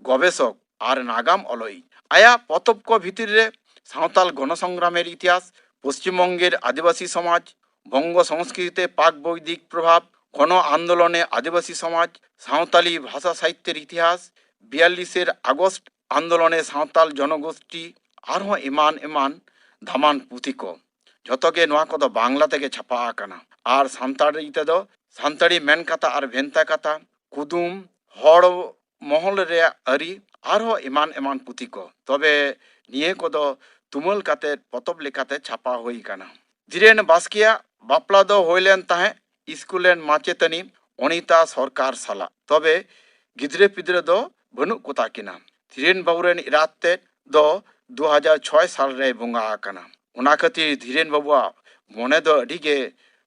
ᱜᱚᱵᱮᱥᱚᱠ ᱟᱨ ᱱᱟᱜᱟᱢ ᱚᱞᱚᱭᱤᱡ᱾ ᱟᱭᱟᱜ ᱯᱚᱛᱚᱵ ᱠᱚ ᱵᱷᱤᱛᱤᱨ ᱨᱮ ᱥᱟᱶᱛᱟᱞ ᱜᱚᱱᱚ ᱥᱚᱝᱜᱨᱟᱢᱮᱨ ᱤᱛᱤᱦᱟᱥ, ᱯᱚᱥᱪᱤᱢ ᱵᱚᱝᱜᱮᱨ ᱟᱹᱫᱤᱵᱟᱹᱥᱤ ᱥᱚᱢᱟᱡᱽ, ᱵᱚᱝᱜᱚ ᱥᱚᱝᱥᱠᱨᱤᱛᱮ ᱯᱟᱠ ᱵᱳᱭᱫᱤᱠ ᱯᱨᱚᱵᱷᱟᱵᱽ, ᱜᱚᱱᱚ ᱟᱱᱫᱳᱞᱚᱱᱮ ᱟᱹᱫᱤᱵᱟᱹᱥᱤ ᱥᱚᱢᱟᱡᱽ, ᱥᱟᱶᱛᱟᱞᱤ ᱵᱷᱟᱥᱟ ᱥᱟᱦᱤᱛᱭᱚ ᱤᱛᱤᱦᱟᱥ, ᱵᱤᱭᱟᱞᱞᱤᱥᱮᱨ ᱟᱜᱚᱥᱴ ᱟᱱᱫᱳᱞᱚᱱᱮ ᱥᱟᱶᱛᱟᱞ ᱡᱚᱱᱚᱜᱳᱥᱴᱤ, ᱟᱨᱦᱚᱸ ᱮᱢᱟᱱ ᱮᱢᱟᱱ ᱫᱟᱢᱟᱱ ᱯᱩᱛᱷᱤ ᱠᱚ᱾ ᱡᱷᱚᱛᱚ ᱜᱮ ᱱᱚᱣᱟ ᱠᱚᱫᱚ ᱵᱟᱝᱞᱟ ᱛᱮᱜᱮ ᱪᱷᱟᱯᱟ ᱟᱠᱟᱱᱟ᱾ ᱟᱨ ᱥᱟᱱᱛᱟᱲᱤ ᱛᱮᱫᱚ ᱥᱟᱱᱛᱟᱲᱤ ᱢᱮᱱ ᱠᱟᱛᱷᱟ ᱟᱨ ᱵᱷᱮᱱᱛᱟ ᱠᱟᱛᱷᱟ, ᱠᱩᱫᱩᱢ, ᱦᱚᱲ ᱢᱚᱦᱚᱞ ᱨᱮᱭᱟᱜ ᱟᱹᱨᱤ, ᱟᱨᱦᱚᱸ ᱮᱢᱟᱱ ᱮᱢᱟᱱ ᱯᱩᱛᱷᱤ ᱠᱚ᱾ ᱛᱚᱵᱮ ᱱᱤᱭᱟᱹ ᱠᱚᱫᱚ ᱛᱩᱢᱟᱹᱞ ᱠᱟᱛᱮ ᱯᱚᱛᱚᱵ ᱞᱮᱠᱟᱛᱮ ᱪᱷᱟᱯᱟ ᱦᱩᱭ ᱟᱠᱟᱱᱟ᱾ ᱫᱷᱤᱨᱮᱱ ᱵᱟᱥᱠᱮᱭᱟᱜ ᱵᱟᱯᱞᱟ ᱫᱚ ᱦᱩᱭ ᱞᱮᱱ ᱛᱟᱦᱮᱸᱫ ᱥᱠᱩᱞ ᱨᱮᱱ ᱢᱟᱪᱮᱛᱟᱹᱱᱤ ᱚᱱᱤᱛᱟ ᱥᱚᱨᱠᱟᱨ ᱥᱟᱞᱟᱜ᱾ ᱛᱚᱵᱮ ᱜᱤᱫᱽᱨᱟᱹ ᱯᱤᱫᱽᱨᱟᱹ ᱫᱚ ᱵᱟᱹᱱᱩᱜ ᱠᱚᱛᱟ ᱠᱤᱱᱟ᱾ ᱫᱷᱤᱨᱮᱱ ᱵᱟᱹᱵᱩ ᱨᱮᱱ ᱮᱨᱟᱛ ᱛᱮᱫ ᱫᱚ ᱫᱩ ᱦᱟᱡᱟᱨ ᱪᱷᱚᱭ ᱥᱟᱞ ᱨᱮᱭ ᱵᱚᱸᱜᱟ ᱟᱠᱟᱱᱟ᱾ ᱚᱱᱟ ᱠᱷᱟᱹᱛᱤᱨ ᱫᱷᱤᱨᱮᱱ ᱵᱟᱹᱵᱩᱣᱟᱜ ᱢᱚᱱᱮ ᱫᱚ ᱟᱹᱰᱤ ᱜᱮ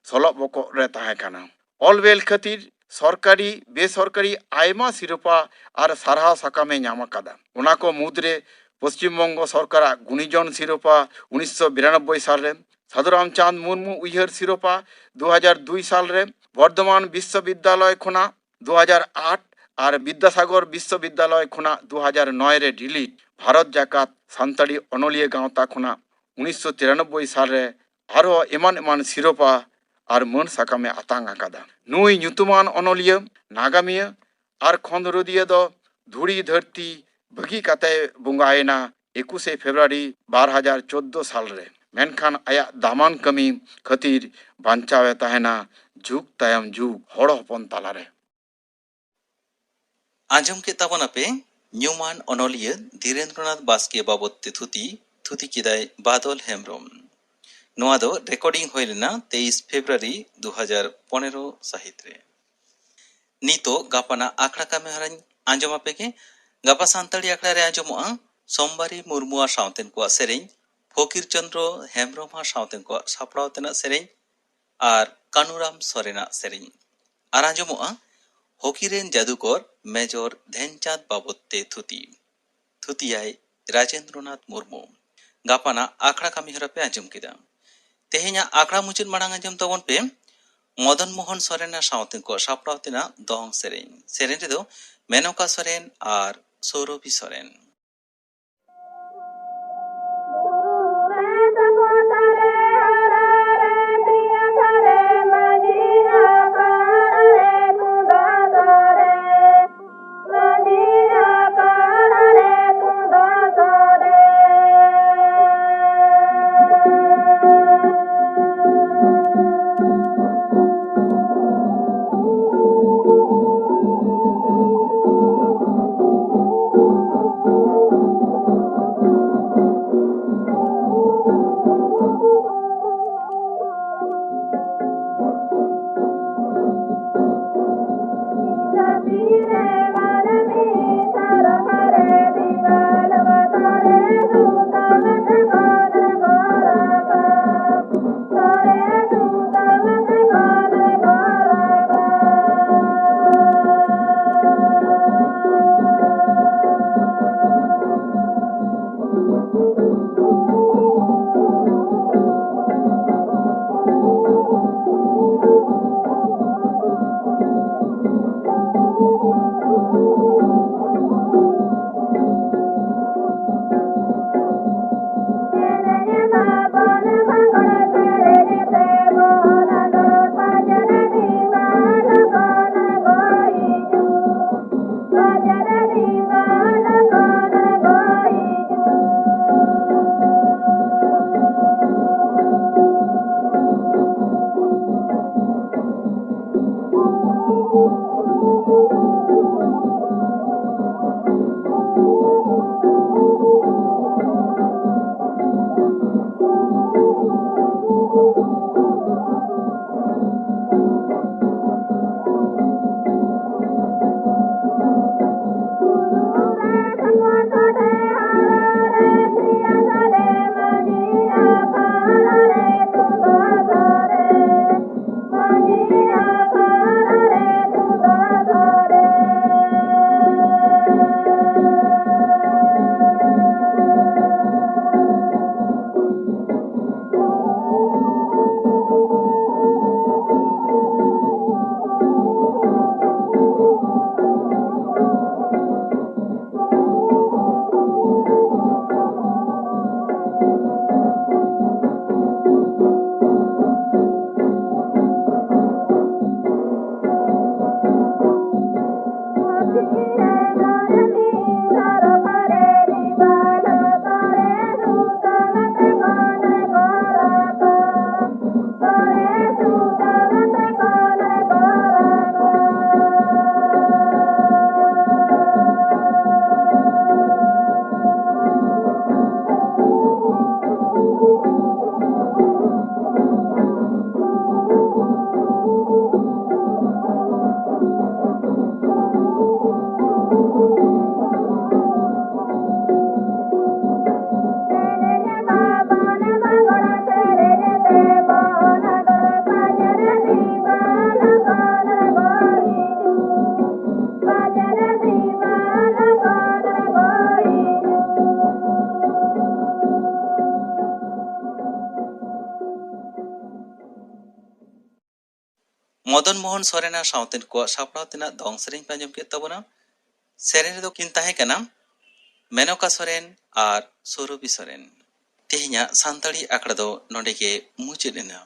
ᱥᱚᱞᱚᱜ ᱵᱚᱠᱚᱜ ᱨᱮ ᱛᱟᱦᱮᱸ ᱠᱟᱱᱟ᱾ ᱚᱞ ᱵᱮᱞ ᱠᱷᱟᱹᱛᱤᱨ ᱥᱚᱨᱠᱟᱨᱤ, ᱵᱮᱥᱚᱨᱠᱟᱨᱤ ᱟᱭᱢᱟ ᱥᱤᱨᱯᱟ ᱟᱨ ᱥᱟᱨᱦᱟᱣ ᱥᱟᱠᱟᱢ ᱮ ᱧᱟᱢ ᱟᱠᱟᱫᱟ᱾ ᱚᱱᱟ ᱠᱚ ᱢᱩᱫᱽᱨᱮ ᱯᱚᱥᱪᱤᱢ ᱵᱚᱝᱜᱚ ᱥᱚᱨᱠᱟᱨᱟᱜ ᱜᱩᱱᱤᱡᱚᱱ ᱥᱤᱨᱯᱟ ᱩᱱᱤᱥᱥᱚ ᱵᱤᱨᱟᱱᱚᱵᱵᱳᱭ ᱥᱟᱞ ᱨᱮ, ᱥᱟᱫᱷᱩ ᱨᱟᱢᱪᱟᱸᱫᱽ ᱢᱩᱨᱢᱩ ᱩᱭᱦᱟᱹᱨ ᱥᱤᱨᱯᱟ ᱫᱩ ᱦᱟᱡᱟᱨ ᱫᱩᱭ ᱥᱟᱞ ᱨᱮ, ᱵᱚᱨᱫᱷᱚᱢᱟᱱ ᱵᱤᱥᱥᱚᱵᱤᱫᱽᱫᱟᱞᱚᱭ ᱠᱷᱚᱱᱟᱜ ᱫᱩ ᱦᱟᱡᱟᱨ ᱟᱴ ᱟᱨ ᱵᱤᱫᱽᱫᱟᱥᱟᱜᱚᱨ ᱵᱤᱥᱥᱚᱵᱤᱫᱽᱫᱟᱞᱚᱭ ᱠᱷᱚᱱᱟᱜ ᱫᱩ ᱦᱟᱡᱟᱨ ᱱᱚᱭ ᱨᱮ ᱰᱤᱞᱤᱴ, ᱵᱷᱟᱨᱚᱛ ᱡᱟᱠᱟᱛ ᱥᱟᱱᱛᱟᱲᱤ ᱚᱱᱚᱞᱤᱭᱟᱹ ᱜᱟᱶᱛᱟ ᱠᱷᱚᱱᱟᱜ ᱩᱱᱤᱥᱥᱚ ᱛᱤᱨᱟᱱᱚᱵᱵᱳᱭ ᱥᱟᱞ ᱨᱮ ᱟᱨᱦᱚᱸ ᱮᱢᱟᱱ ᱮᱢᱟᱱ ᱥᱤᱨᱯᱟ ᱟᱨ ᱢᱟᱹᱱ ᱥᱟᱠᱟᱢ ᱮ ᱟᱛᱟᱝ ᱟᱠᱟᱫᱟ᱾ ᱱᱩᱭ ᱧᱩᱛᱩᱢᱟᱱ ᱚᱱᱚᱞᱤᱭᱟᱹ, ᱱᱟᱜᱟᱢᱤᱭᱟᱹ ᱟᱨ ᱠᱷᱚᱸᱫᱽᱨᱚᱸᱫᱤᱭᱟᱹ ᱫᱚ ᱫᱷᱩᱲᱤ ᱫᱷᱟᱹᱨᱛᱤ ᱵᱟᱹᱜᱤ ᱠᱟᱛᱮᱭ ᱵᱚᱸᱜᱟᱭᱮᱱᱟ ᱮᱠᱩᱥᱮ ᱯᱷᱮᱵᱽᱨᱩᱣᱟᱨᱤ ᱵᱟᱨ ᱦᱟᱡᱟᱨ ᱪᱳᱫᱽᱫᱳ ᱥᱟᱞ ᱨᱮ᱾ ᱢᱮᱱᱠᱷᱟᱱ ᱟᱭᱟᱜ ᱫᱟᱢᱟᱱ ᱠᱟᱹᱢᱤ ᱠᱷᱟᱹᱛᱤᱨ ᱵᱟᱧᱪᱟᱣ ᱮ ᱛᱟᱦᱮᱱᱟ ᱡᱩᱜᱽ ᱛᱟᱭᱚᱢ ᱡᱩᱜᱽ ᱦᱚᱲ ᱦᱚᱯᱚᱱ ᱛᱟᱞᱟᱨᱮ᱾ ᱟᱸᱡᱚᱢ ᱠᱮᱫ ᱛᱟᱵᱚᱱᱟᱯᱮ ᱧᱩᱢᱟᱱ ᱚᱱᱚᱞᱤᱭᱟᱹ ᱫᱷᱤᱨᱮᱱᱫᱨᱚᱱᱟᱛᱷ ᱵᱟᱥᱠᱮ ᱵᱟᱵᱚᱫ ᱛᱮ ᱛᱷᱩᱛᱤ᱾ ᱛᱷᱩᱛᱤ ᱠᱮᱫᱟᱭ ᱵᱟᱫᱚᱞ ᱦᱮᱢᱵᱨᱚᱢ᱾ ᱱᱚᱣᱟ ᱫᱚ ᱨᱮᱠᱚᱨᱰᱤᱝ ᱦᱩᱭ ᱞᱮᱱᱟ ᱛᱮᱭᱤᱥ ᱯᱷᱮᱵᱽᱨᱩᱣᱟᱨᱤ ᱫᱩ ᱦᱟᱡᱟᱨ ᱯᱚᱱᱮᱨᱚ ᱥᱟᱹᱦᱤᱛ ᱨᱮ᱾ ᱱᱤᱛᱚᱜ ᱜᱟᱯᱟᱱᱟᱜ ᱟᱠᱷᱲᱟ ᱠᱟᱹᱢᱤ ᱦᱚᱨᱟᱧ ᱟᱸᱡᱚᱢ ᱟᱯᱮ ᱜᱮ᱾ ᱜᱟᱯᱟ ᱥᱟᱱᱛᱟᱲᱤ ᱟᱠᱷᱲᱟ ᱨᱮ ᱟᱸᱡᱚᱢᱚᱜᱼᱟ ᱥᱳᱢᱵᱟᱨᱤ ᱢᱩᱨᱢᱩᱣᱟᱜ ᱥᱟᱶᱛᱮᱱ ᱠᱚᱣᱟᱜ ᱥᱮᱨᱮᱧ, ᱯᱷᱚᱠᱤᱨ ᱪᱚᱸᱫᱽᱨᱚ ᱦᱮᱢᱵᱽᱨᱚᱢ ᱟᱜ ᱥᱟᱶᱛᱮᱱ ᱠᱚᱣᱟᱜ ᱥᱟᱯᱲᱟᱣ ᱛᱮᱱᱟᱜ ᱥᱮᱨᱮᱧ ᱟᱨ ᱠᱟᱱᱩᱨᱟᱢ ᱥᱚᱨᱮᱱᱟᱜ ᱥᱮᱨᱮᱧ᱾ ᱟᱨ ᱟᱸᱡᱚᱢᱚᱜᱼᱟ ᱦᱚᱠᱤ ᱨᱮᱱ ᱡᱟᱫᱩᱠᱚᱨ ᱢᱮᱡᱚᱨ ᱫᱷᱮᱱᱪᱟᱸᱫᱽ ᱵᱟᱵᱚᱫ ᱛᱮ ᱛᱷᱩᱛᱤ᱾ ᱛᱷᱩᱛᱤᱭᱟᱭ ᱨᱟᱡᱮᱱᱫᱨᱚᱱᱟᱛᱷ ᱢᱩᱨᱢᱩ᱾ ᱜᱟᱯᱟᱱᱟᱜ ᱟᱠᱷᱲᱟ ᱠᱟᱹᱢᱤ ᱦᱚᱨᱟ ᱯᱮ ᱟᱸᱡᱚᱢ ᱠᱮᱫᱟ᱾ ᱛᱮᱦᱮᱧᱟᱜ ᱟᱠᱷᱲᱟ ᱢᱩᱪᱟᱹᱫ ᱢᱟᱲᱟᱝ ᱟᱸᱡᱚᱢ ᱛᱟᱵᱚᱱ ᱯᱮ ᱢᱚᱫᱚᱱ ᱢᱳᱦᱚᱱ ᱥᱚᱨᱮᱱᱟᱜ ᱥᱟᱶᱛᱮ ᱠᱚ ᱥᱟᱯᱲᱟᱣ ᱛᱮᱱᱟᱜ ᱫᱚᱝ ᱥᱮᱨᱮᱧ᱾ ᱥᱮᱨᱮᱧ ᱨᱮᱫᱚ ᱢᱮᱱᱚᱠᱟ ᱥᱚᱨᱮᱱ ᱟᱨ ᱥᱳᱨᱚᱵᱷᱤ ᱥᱚᱨᱮᱱ᱾ ᱢᱚᱫᱚᱱ ᱢᱳᱦᱚᱱ ᱥᱚᱨᱮᱱ ᱟᱨ ᱥᱟᱶᱛᱮᱱ ᱠᱚᱣᱟᱜ ᱥᱟᱯᱲᱟᱣ ᱛᱮᱱᱟᱜ ᱫᱚᱝ ᱥᱮᱨᱮᱧ ᱯᱮ ᱟᱸᱡᱚᱢ ᱠᱮᱫ ᱛᱟᱵᱚᱱᱟ᱾ ᱥᱮᱨᱮᱧ ᱨᱮᱫᱚ ᱠᱤᱱ ᱛᱟᱦᱮᱸ ᱠᱟᱱᱟ ᱢᱮᱱᱚᱠᱟ ᱥᱚᱨᱮᱱ ᱟᱨ ᱥᱚᱨᱚᱵᱤ ᱥᱚᱨᱮᱱ᱾ ᱛᱮᱦᱮᱧᱟᱜ ᱥᱟᱱᱛᱟᱲᱤ ᱟᱠᱷᱲᱟ ᱫᱚ ᱱᱚᱰᱮ ᱜᱮ ᱢᱩᱪᱟᱹᱫ ᱮᱱᱟ᱾